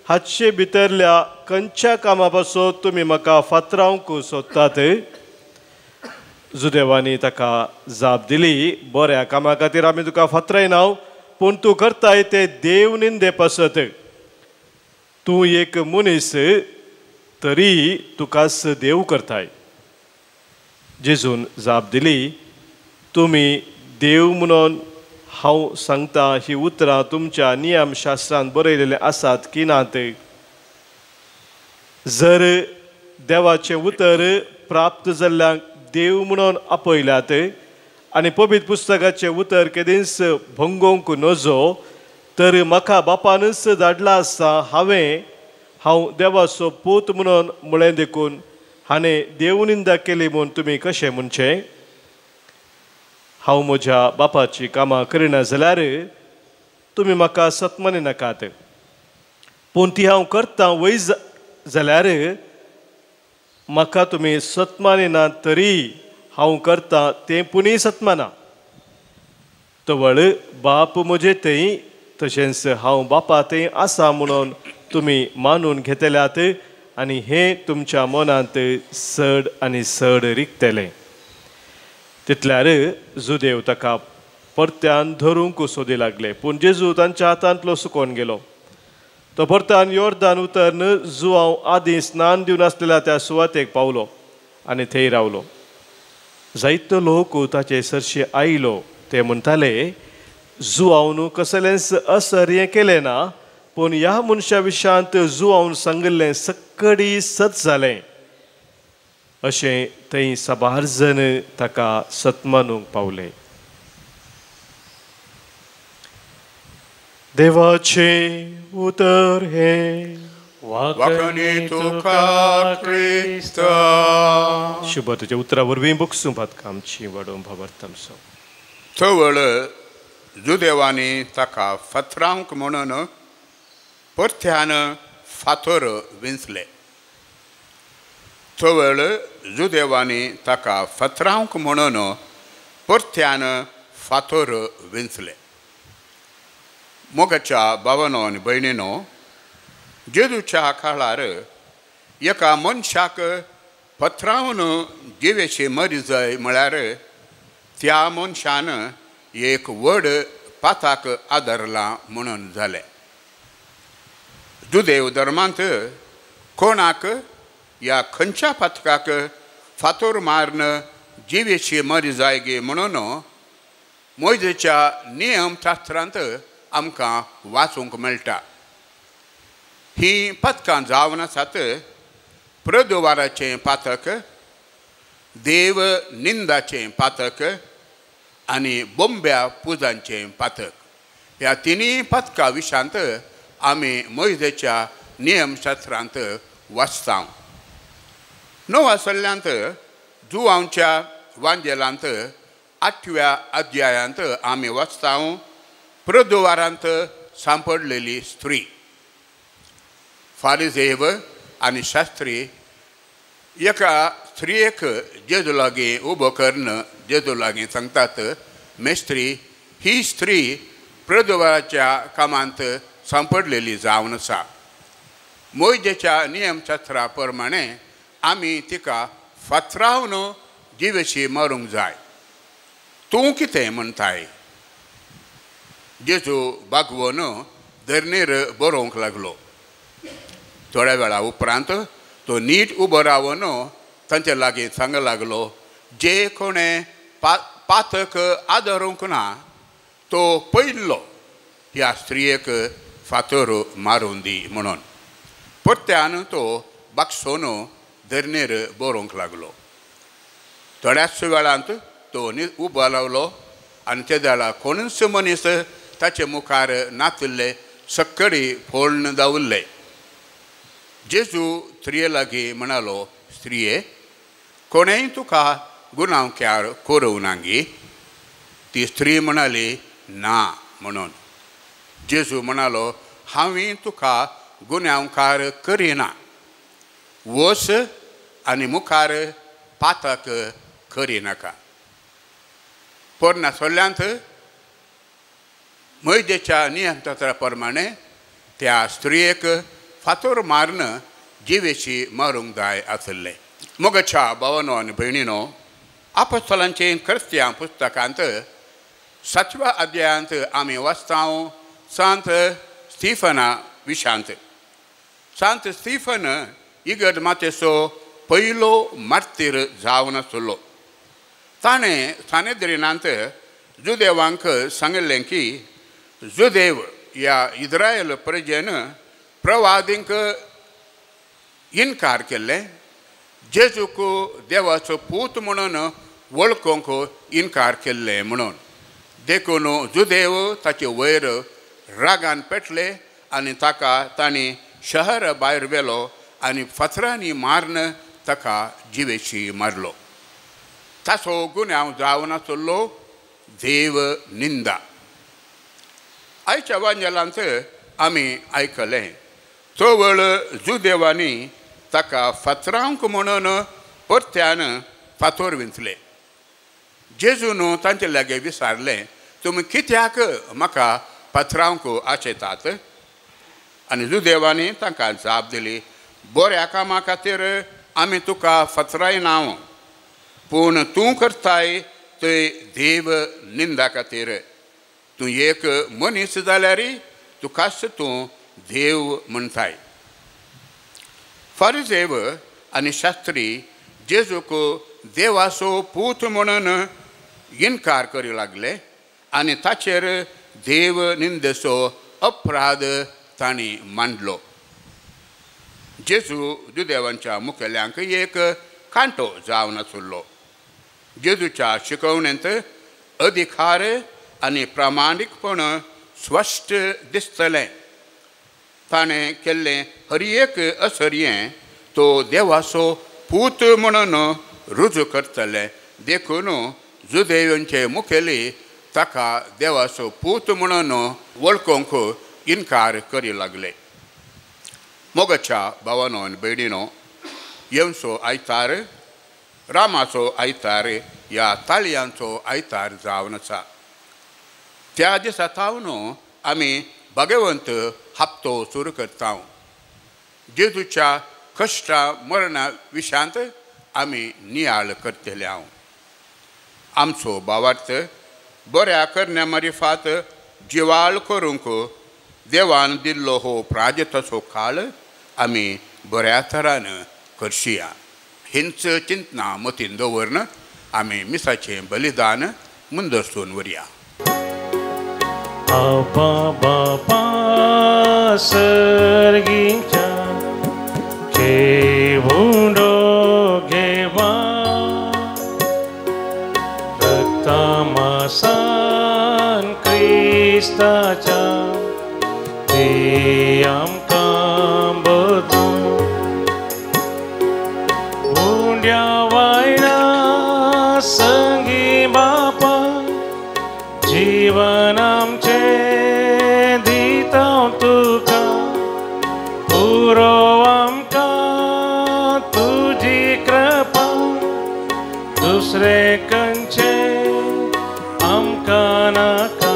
हातशे भितरल्या खंयच्या कामा पासून तुमी म्हाका फातरावंक सोदतात? जुदेवांनी ताका जाप दिली, बऱ्या कामा खातीर आमी तुका फातरायना, पूण तूं करताय ते देव निंदे पासत. तूं एक मनीस तरी तुकाच देव करताय. जेजून जाप दिली, तुमी देव म्हणून हांव सांगता ही उतरां तुमच्या नियमशास्त्रांत बरयलेले आसात की नात? जर देवाचें उतर प्राप्त जाल्ल्यांक देव म्हणून आपयल्यात आनी पवित्र पुस्तकाचें उतर केदींच भंगोवंक नजो, तर म्हाका बापानूच धाडला आसता हांव देवाचो पूत म्हणून म्हळें देखून हाणें देवनिंदा केली म्हूण तुमी कशें म्हणचें? हांव म्हज्या बापाची कामां करिना जाल्यार तुमी म्हाका सत्मानी नाकात, पूण ती हांव करतां वय जाल्यार म्हाका तुमी सत्मानी ना तरी हांव करतां तें पुणी सत्माना। तवळ बाप म्हजे थंय तशेंच हांव बापा थंय आसा म्हणून तुमी मानून घेतल्यात आनी हें तुमच्या मनांत चड आनी चड रिगतलें। तितल्यार जुदेव ताका परत्यान धरूंक सोदी लागले, पूण जेजू तांच्या हातांतलो सुकोन गेलो। तो परत्यान योर्दान उतरन जुवांव आदीं स्नान दिवन आसलेल्या त्या सुवातेक पावलो आनी थंय रावलो। जायतो लोक ताचे सरशी आयलो, ते म्हणटाले जुवांवन कसलेंच असर हें केलें ना, पूण ह्या मनशा विशयांत जुवांवन सांगिल्लें सक्कडी सत जालें। अशें थंय साबार जण ताका सत्मानूंक पावले। देवाचें उतर हें। वाखणी तुका क्रिस्ता। शुभ तुज्या उतरा वरवीं बगसूं बातकामची वाडोवंक भावार्थ आमचो। तवळ जुदेवांनी ताका फातरावंक म्हणून परत्यान फातर विंचले। तवळ जुदेवांनी ताका फातरावंक म्हणून परत्यान फातर विंचले। मोगाच्या भावानो आनी भयणीनो, जेजूच्या काळार एका मनशाक पत्रावन जिवेशी मरी जाय म्हळ्यार त्या मनशान एक व्हड पाताक आदरला म्हणून जालें। जुदेव धर्मांत कोणाक या खंयच्या पातकाक फातोर मारून जिवेशी मरी जाय गे म्हणून मोयजेच्या नियमशास्त्रांत आमकां वाचूंक मेळटा। हीं पथकां जावन आसात प्रदुवाराचें पातक, देव निंदाचें पातक आनी बोंब्या पुजांचें पातक। ह्या तिनूय पथकां विशांत आमी मोयजेच्या नियमशास्त्रांत वाचता। णव सल्ल्यांत जुवांच्या वांजेलांत 8व्या अध्यायांत आमी वाचता प्रदुवारांत सांपडलेली स्त्री। फारिजेव आनी शास्त्री एका स्त्रियेक जेजू लागीं उबो करून जेजू लागीं सांगतात, मेस्त्री, ही स्त्री प्रदुवाराच्या कामांत सांपडलेली जावन आसा। मोयजेच्या नियमशास्त्रा प्रमाणे आमी तिका फातरावन जिवेशी मारूंक जाय, तूं कितें म्हणटाय? जेजू बागवोन धरणीर बरोवंक लागलो। थोड्या वेळा उपरांत तो नीट उबो रावन तांचे लागीं सांग लागलो, जे कोणें पातक आदरूंक ना तो पयलो ह्या स्त्रियेक फातर मारून दी म्हणून। परत्यान तो बागसोन धरणीर बरोवंक लागलो। थोड्याच वेळांत तो उबो रावलो आनी ते वेळा कोणूच मनीस ताचे मुखार नातिल्ले सक्कडी फोडून दावल्ले। जेजू स्त्रिये लागीं म्हणालो, स्त्रिये, कोणेंय तुका गुन्यांवकार करूं नागी? ती स्त्री म्हणाली, ना म्हणून। जेजू म्हणालो, हांवें तुका गुन्यांवकार करिना, वस आनी मुखार पातक करिनाका। पोरण्या सल्ल्यांत मोयजेच्या नियमशास्त्रा प्रमाणे त्या स्त्रियेक फातोर मारून जिवेशी मारूंक जाय आसलें। मोगाच्या भावानो आनी भयणीनो, आपस्तलांचें क्रिस्त्यांव पुस्तकांत 7व्या अध्यायांत आमी वाचता सांत स्टीफना विशांत। सांत स्टीफन इगर्ज मातेचो पयलो मार्तीर जावन आसलो। ताणें सानेद्रिनांत जुदेवांक सांगिल्लें की जुदेव ह्या इस्रायल प्रजेन प्रवादींक इनकार केल्ले, जेजूक देवाचो पूत म्हणून वळखूंक इनकार केल्ले म्हणून। देखून जुदेव ताचे वयर रागान पेटले आनी ताका तांणी शहर भायर व्हेलो आनी फातरांनी मारून ताका जिवेशी मारलो। ताचो गुन्यांव जावन आसलो देव निंदा। आयच्या वांजेलांत आमी आयकलें तवळ जुदेवांनी ताका फातरावंक म्हणून परत्यान फातोर विंचले. जेजून तांचे लागीं विचारलें, तुमी कित्याक म्हाका फातरावंक आशेतात? आनी जुदेवांनी तांकां जाप दिली, बऱ्या कामा खातीर आमी तुका फातरायना, पूण तूं करताय थंय देव निंदा खातीर. तूं एक मनीस जाल्यार तुकाच तूं देव म्हणटाय. फारिजेव आनी शास्त्री जेजूक देवाचो पूत म्हणून इनकार करी लागले आनी ताचेर देव निंदेचो अपराध तांणी मांडलो. जेजू जुदेवांच्या मुखेल्यांक एक कांटो जावन आशिल्लो. जेजूच्या शिकवणेंत अधिकार आनी प्रामाणीकपण स्पश्ट दिसतलें. ताणें केल्लें हर एक असर्यें तो देवाचो पूत म्हणून रुजू करतले. देखून जुदेवांचे मुखेली ताका देवाचो पूत म्हणून वळखूंक इनकार करी लागले. मोगाच्या भावानो आनी भयणीनो, येवचो आयतार रामाचो आयतार ह्या ताळयांचो आयतार जावन आसा. त्या दिसा थावन आमी भाग्यवंत हप्तो सुरू करता. जेजूच्या कश्टा मरणा विशांत आमी नियाळ करतले. हांव आमचो भावार्थ बऱ्या करण्या मारिफात जिवाळ करूंक देवान दिल्लो हो प्राजताचो काळ आमी बऱ्या तरान करशिया. हिंच चिंतना मतीन दवरून आमी मिसाचें बलिदान मुंदरसून व्हरया. आपा बापा सर्गीच्या घेवंडो घेवा रक्तामासान क्रिस्ताच्या ते आमकां बदलूं. उंड्या वायना संगी बापा जीवन आमचें दिता तुका, पुरो आमकां तुजी कृपा, दुसरे कंचे आमकां नाका.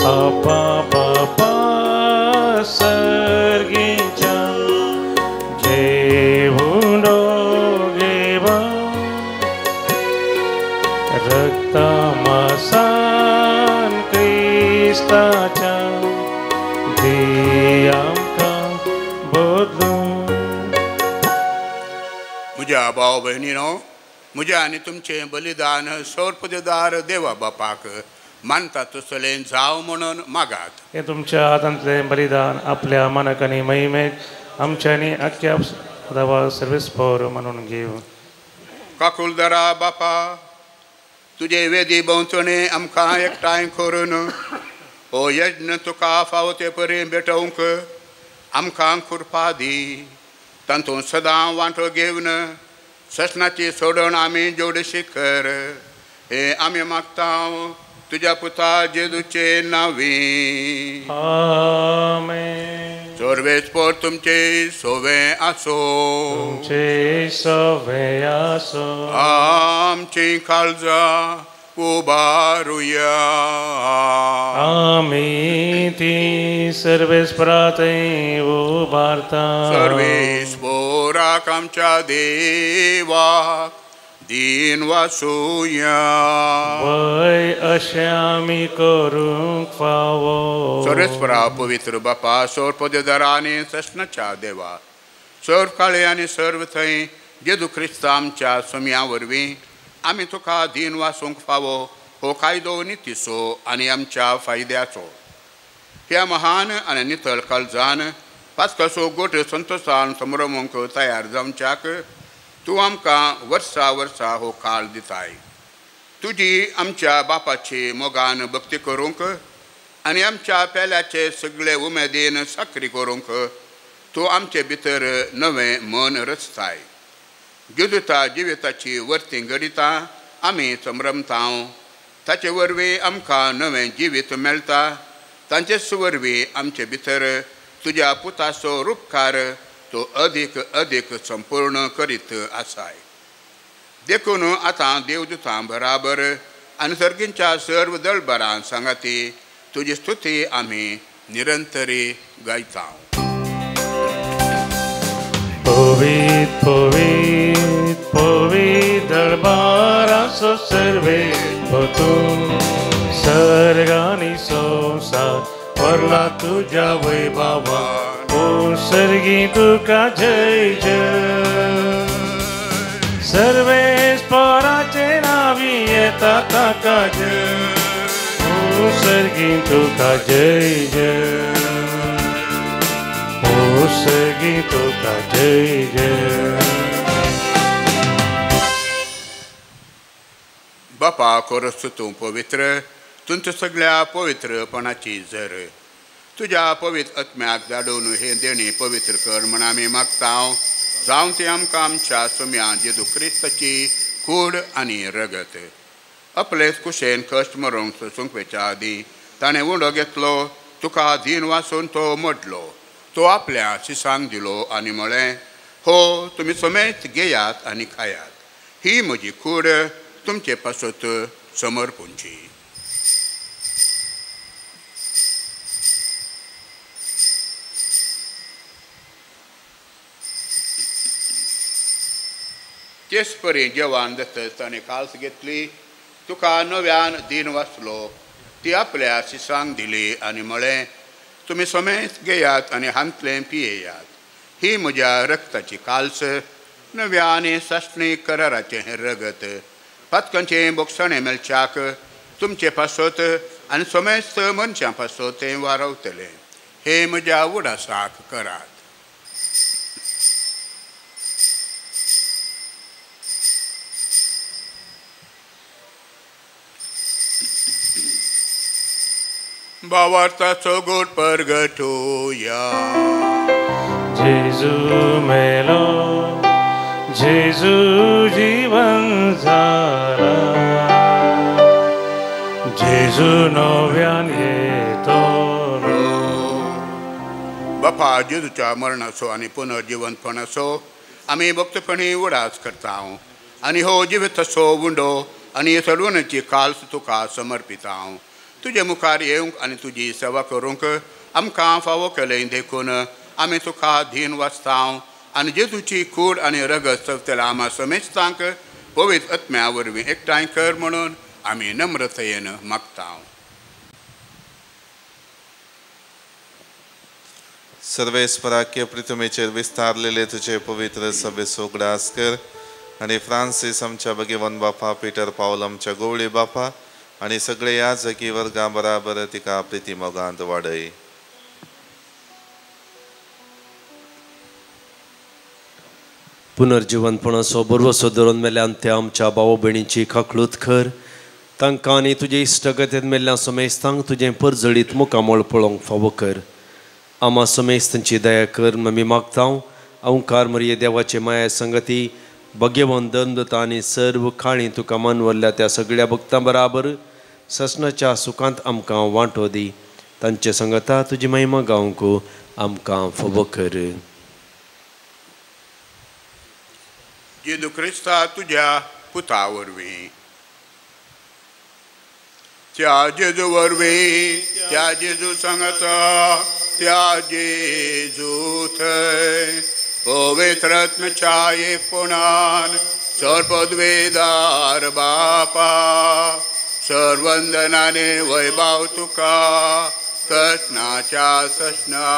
आपा बापा सर्गीच्या घेवंडो घेवा रक्तामासान क्रिस्ताच्या दी आमकां बदलूं. म्हज्या भाव भयणीनो, म्हज्या आनी तुमचें बलिदान सर्पदेदार देवा बापाक मानता तसलें जावं म्हणून मागात. हें तुमच्या हातांतलें बलिदान आपल्या मानक आनी महिमेक आमच्यांनी आख्या देवा सर्वीस पवर म्हणून घेवं. काकुलदारा बापा, तुजे वेदी भोंवतणी आमकां एकठांय करून हो यज्ञ तुका फावो ते परी भेटोवंक आमकां कृपा दी. तातूंत सदां वांटो घेवन ससनाची सोडण आमी जोडशी कर, हें आमी मागता तुज्या पुता जेजूचे नांवी. आमेन. सर्वेस्पर तुमचे सोवे आसो, तुमचे सोवे आसो. आमची काळजां उबारुया. आमी ती सर्वेस्परा थंय उबारता. सर्वेस्पराक आमच्या देवाक दीन वासुया. वय अशें आमी करूंक फावो. सर्वेस्परा पवित्र बापा, सर्वपदेदारा आनी सस्नाच्या देवा, सर्व काळे आनी सर्व थंय जेजू क्रिस्त आमच्या सोम्या वरवीं आमी तुका दीन वासूंक फावो हो कायदो नितीचो आनी आमच्या फायद्याचो. ह्या महान आनी नितळ काळजान पास्काचो गोट संतोशान संभ्रमूंक तयार जावच्याक तूं आमकां वर्सा वर्सा हो काळ दिताय. तुजी आमच्या बापाची मोगान भक्ती करूंक आनी आमच्या पेल्याचे सगळे उमेदीन साकरी करूंक तूं आमचे भितर नवें मन रचताय. जेजुता जिविताची वर्ती घडिता आमी संभ्रमता, ताचे वरवीं आमकां नवें जिवीत मेळटा तांचेच वरवीं आमचे भितर तुज्या पुताचो रुपकार तो अदीक अदीक संपूर्ण करीत आसाय. देखून आतां देवदूतां बराबर आनी सर्गींच्या सर्व दळबरां सांगाती तुजी स्तुती आमी निरंतरी गायता. पवित पवित पवित दरबाराचो सर्वे तूं सर्गानी संवसार भरला तुज्या वैभवान ओ सर्गी तुका जय जय. सर्वेस्पराचे नावी येता ताका जय ओ सर्गी तुका जय जय ओ सर्गी तुका जय जय. बापा कोरस तूं पवित्र तुमच्या सगळ्या पवित्रपणाची जर तुज्या पवित्र आत्म्याक धाडून हे देणी पवित्र कर म्हण आमी मागता. जावं ती आमकां आमच्या सुम्या जेजू क्रिस्ताची कूड आनी रगत. आपलेच कुशेन कश्ट मरूंक सोसूंक वेच्या आदीं ताणें उंडो घेतलो, तुका दीन वासून तो मोडलो, तो आपल्या शिसांक दिलो आनी म्हळें, हो तुमी समेत घेयात आनी खायात, ही म्हजी कूड तुमचे पासत समर्पूंची. तेच परी जेवण जातच ताणें काल्स घेतली, तुका नव्यान दीन वाचलो, ती आपल्या शिसांक दिली आनी म्हळें, तुमी समेत घेयात आनी हांतलें पियेयात, ही म्हज्या रक्ताची काल्स, नव्या आनी सासणी कराराचें हें रगत, पातकांचें बोगसणें मेळच्याक तुमचे पासत आनी समेस्त मनशां पासत तें वारवतलें. हें म्हज्या उडासाक करात. भावार्थाचो गोड परगटोया. जेजू मेलो जेजू जीवन झाला, जेजू नव्यान येतो. बापा जेजूच्या मरणाचो आनी पुनर्जिवनपणाचो आमी भक्तपणी उडास करता आनी हो जिविताचो उंडो आनी सडवणेची काल्स तुका समर्पिता. तुजे मुखार येवंक आनी तुजी सेवा करूंक आमकां फावो केलें देखून आमी तुका धीन वाचता आनी जेजूची कूड आनी रगत चवतल्या आमा समेस्तांक पवित्र आत्म्या वरवीं एकठांय कर म्हणून आमी नम्रतयेन मागता. सर्वेस्पराक्य पृथ्वीचेर विस्तारलेले तुजे पवित्र सभेचो उगडास कर आनी फ्रांसीस आमच्या भगवान बापा, पीटर पावल आमच्या गोवळी बापा आनी सगळे याजकी वर्गां बराबर तिका प्रिती मोगांत वाडय. पुनर्जिवनपणाचो बरवसो धरून मेल्यान त्या आमच्या भाव भयणीची खाकलूत कर, तांकां आनी तुजे इश्टगतेंत मेल्ल्या समेस्तांक तुजें परजळीत मुखामळ पळोवंक फावो कर. आमा समेस्तांची दया कर आमी मागता. ओंकार मरिये देवाचे माया संगती भगेवन दंदता आनी सर्व काळी तुका मानवल्ल्या त्या सगळ्या भक्तां बराबर ससनाच्या सुखांत आमकां वांटो दी. तांचे संगता तुजी महिमा गावंक आमकां फावो कर. जेजू क्रिस्ता तुज्या पुता वरवीं, त्या जेजू वरवीं, त्या जेजू सांगता, त्या जेजू थंय पवित्र आत्म्याच्या एकपणान सर्वपदवेदार बापा सर्वंदनाने वैभव तुका ससनाच्या ससना.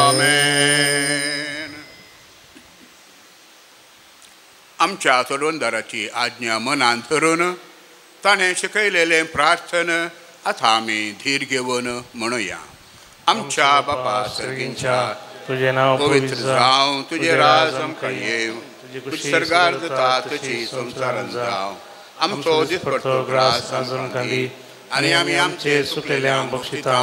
आमेन. आमच्या सोडवणदाराची आज्ञा मनान धरून ताणें शिकयलेलें प्रार्थन आतां आमी धीर घेवन म्हणुया. आमच्या बापा सर्गींच्या तुझे नाव पवित्र जावं, तुजें राज आमकां येवं, तुजी सर्गार जाता तशी संवसारांत जावं. आमचो दिसपडटो ग्रास आमकां दी आनी आमी आमचे सुकलेल्यांक बक्षिता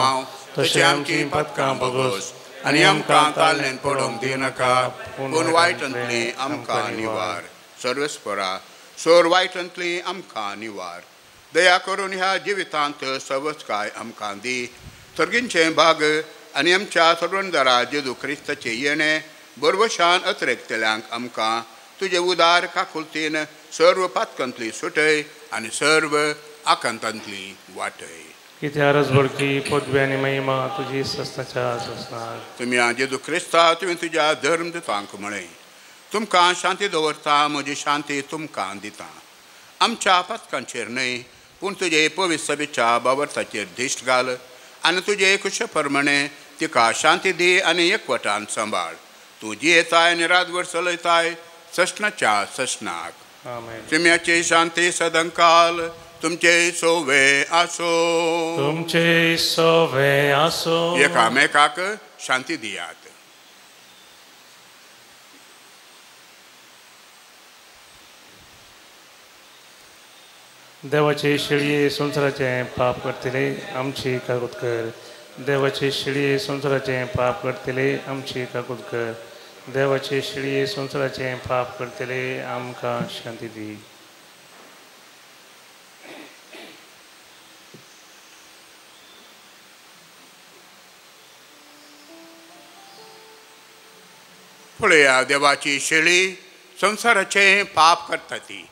तशें आमची पातकां भोगोस आनी आमकां ताल्ल्यान पडोवंक दिनाका, पूण वायटांतली आमकां निवार. सर्वेस्परा सोर वायटांतली आमकां निवार. दया करून ह्या जिवितांत सवस्काय आमकां दी. सर्गींचें भाग आनी आमच्या सोडवणदारा जेजू क्रिस्ताचें येणें बरवशान अतिरेकतल्यांक आमकां तुजे उदार काकुलतीन सर्व पातकांतली सुटय आनी सर्व आकांतांतली वाटय. कित्यारच बळकी पदवी आनी महिमा तुजी सस्ताच्या ससनार. तुमी जेजू क्रिस्ता तुवें तुज्या धर्म दितांक म्हळें, तुमकां शांती दवरता, म्हजी शांती तुमकां दिता. आमच्या पातकांचेर न्हय पूण तुजे पवित्र सभेच्या बावर्ताचेर दिश्ट घाल आनी तुजे कुशे प्रमाणे तिका शांती दी आनी एकवटान सांबाळ. तूं जियेताय आनी रातभर चलयताय ससनाच्या ससनाक. चिम्याची शांती सदंकाल तुमचे सोवे आसो. तुमचे सोवे आसो. एकामेकाक शांती दियात. देवाचे शेळये संवसाराचें पाप करतले आमची काकूत कर. देवाचे शेळये संवसाराचें पाप करतले आमची काकूत कर. देवाचे शेळये संवसाराचें पाप करतले आमकां शांती दी. पळया देवाची शेळी संवसाराचें पाप करता ती.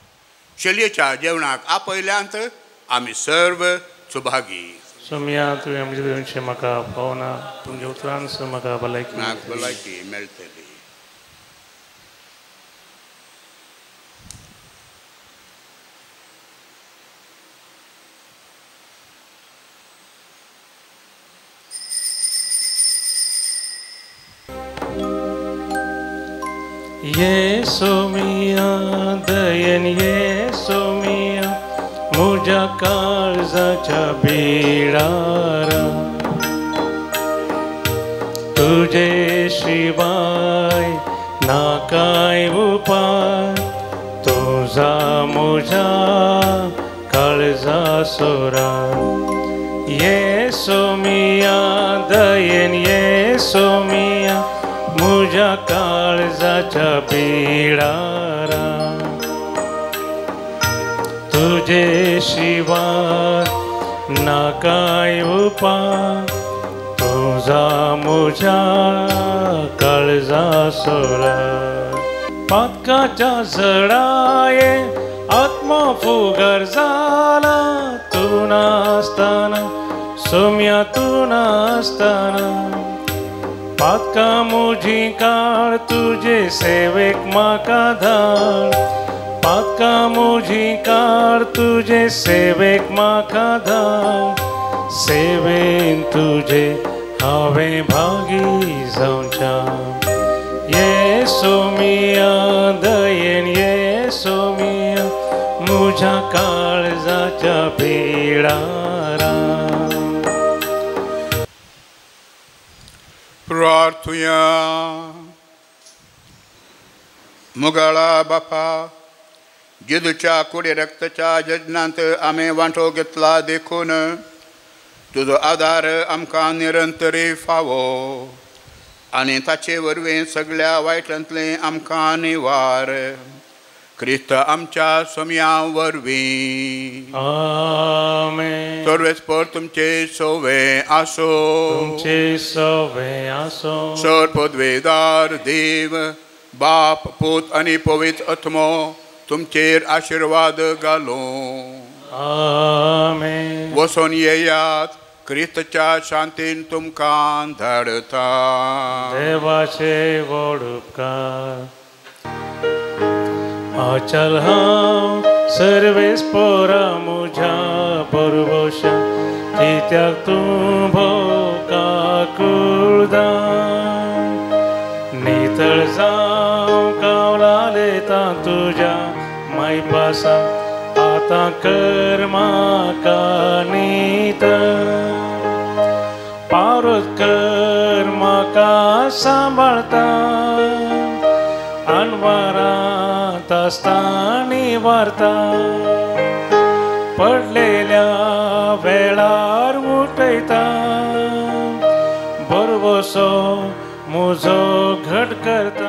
शेळयेच्या जेवणाक आपयल्यांत आमी सर्व सुभागी. सोम्या तुवें म्हजें म्हाका पावना, तुमच्या उतरान म्हाका भलायकी भलायकी मेळटली. ये सोमिया दयन ये सोमिया मुझ्या काळजाच्या बिळारा, तुझे शिवाय ना काय उपाय, तुझा मुझ्या काळजा सोरा. ये सोमिया दयन ये सोमिया मुझ्या काळजाच्या बिळारा, तुझे शिवाय ना काय उपाय, तुझा मुझ्या काळजा सोरा. पातकाच्या जडाये आत्मो फुगर जाला, तूं नासतना सोम्या तूं नासतना. पातकां म्हजी काळ तुजे सेवेक म्हाका धाड, पातकां म्हजी काळ तुजे सेवेक म्हाका धाड. सेवेन तुजे हांवें भागी जावच्या. ये सोमिया दयेन ये सोमिया म्हज्या काळजाच्या बिळारा. प्रार्थुया. मुगाळा बापा, जेजूच्या कुडी रक्ताच्या जज्ञांत आमी वांटो घेतला देखून तुजो आदार आमकां निरंतरी फावो आनी ताचे वरवीं सगळ्या वायटांतलें आमकां निवार. क्रिस्त आमच्या सोम्या वरवीं. आमेन. सर्वेस्पर तुमचे सोवे आसो. तुमचे सोवे आसो. सर पदवेदार देव बाप पूत आनी पवित्र आत्मो तुमचेर आशिर्वाद घालो. आमेन. वसोन येयात, क्रिस्तच्या शांतीन तुमकां धाडता. देवाचे व्हड उपकार. अचल हांव सर्वेस्परा म्हज्या बरवशा, कित्याक तूं भोव काकुळदार. नितळ जावं कावलालेता तुज्या मायपासा, आतां कर म्हाका नितळ. पारोत कर म्हाका सांबाळता, अनवारांत आसतानी वार्ता. पडलेल्या वेळार उठयता, बरवसो म्हजो घट करता.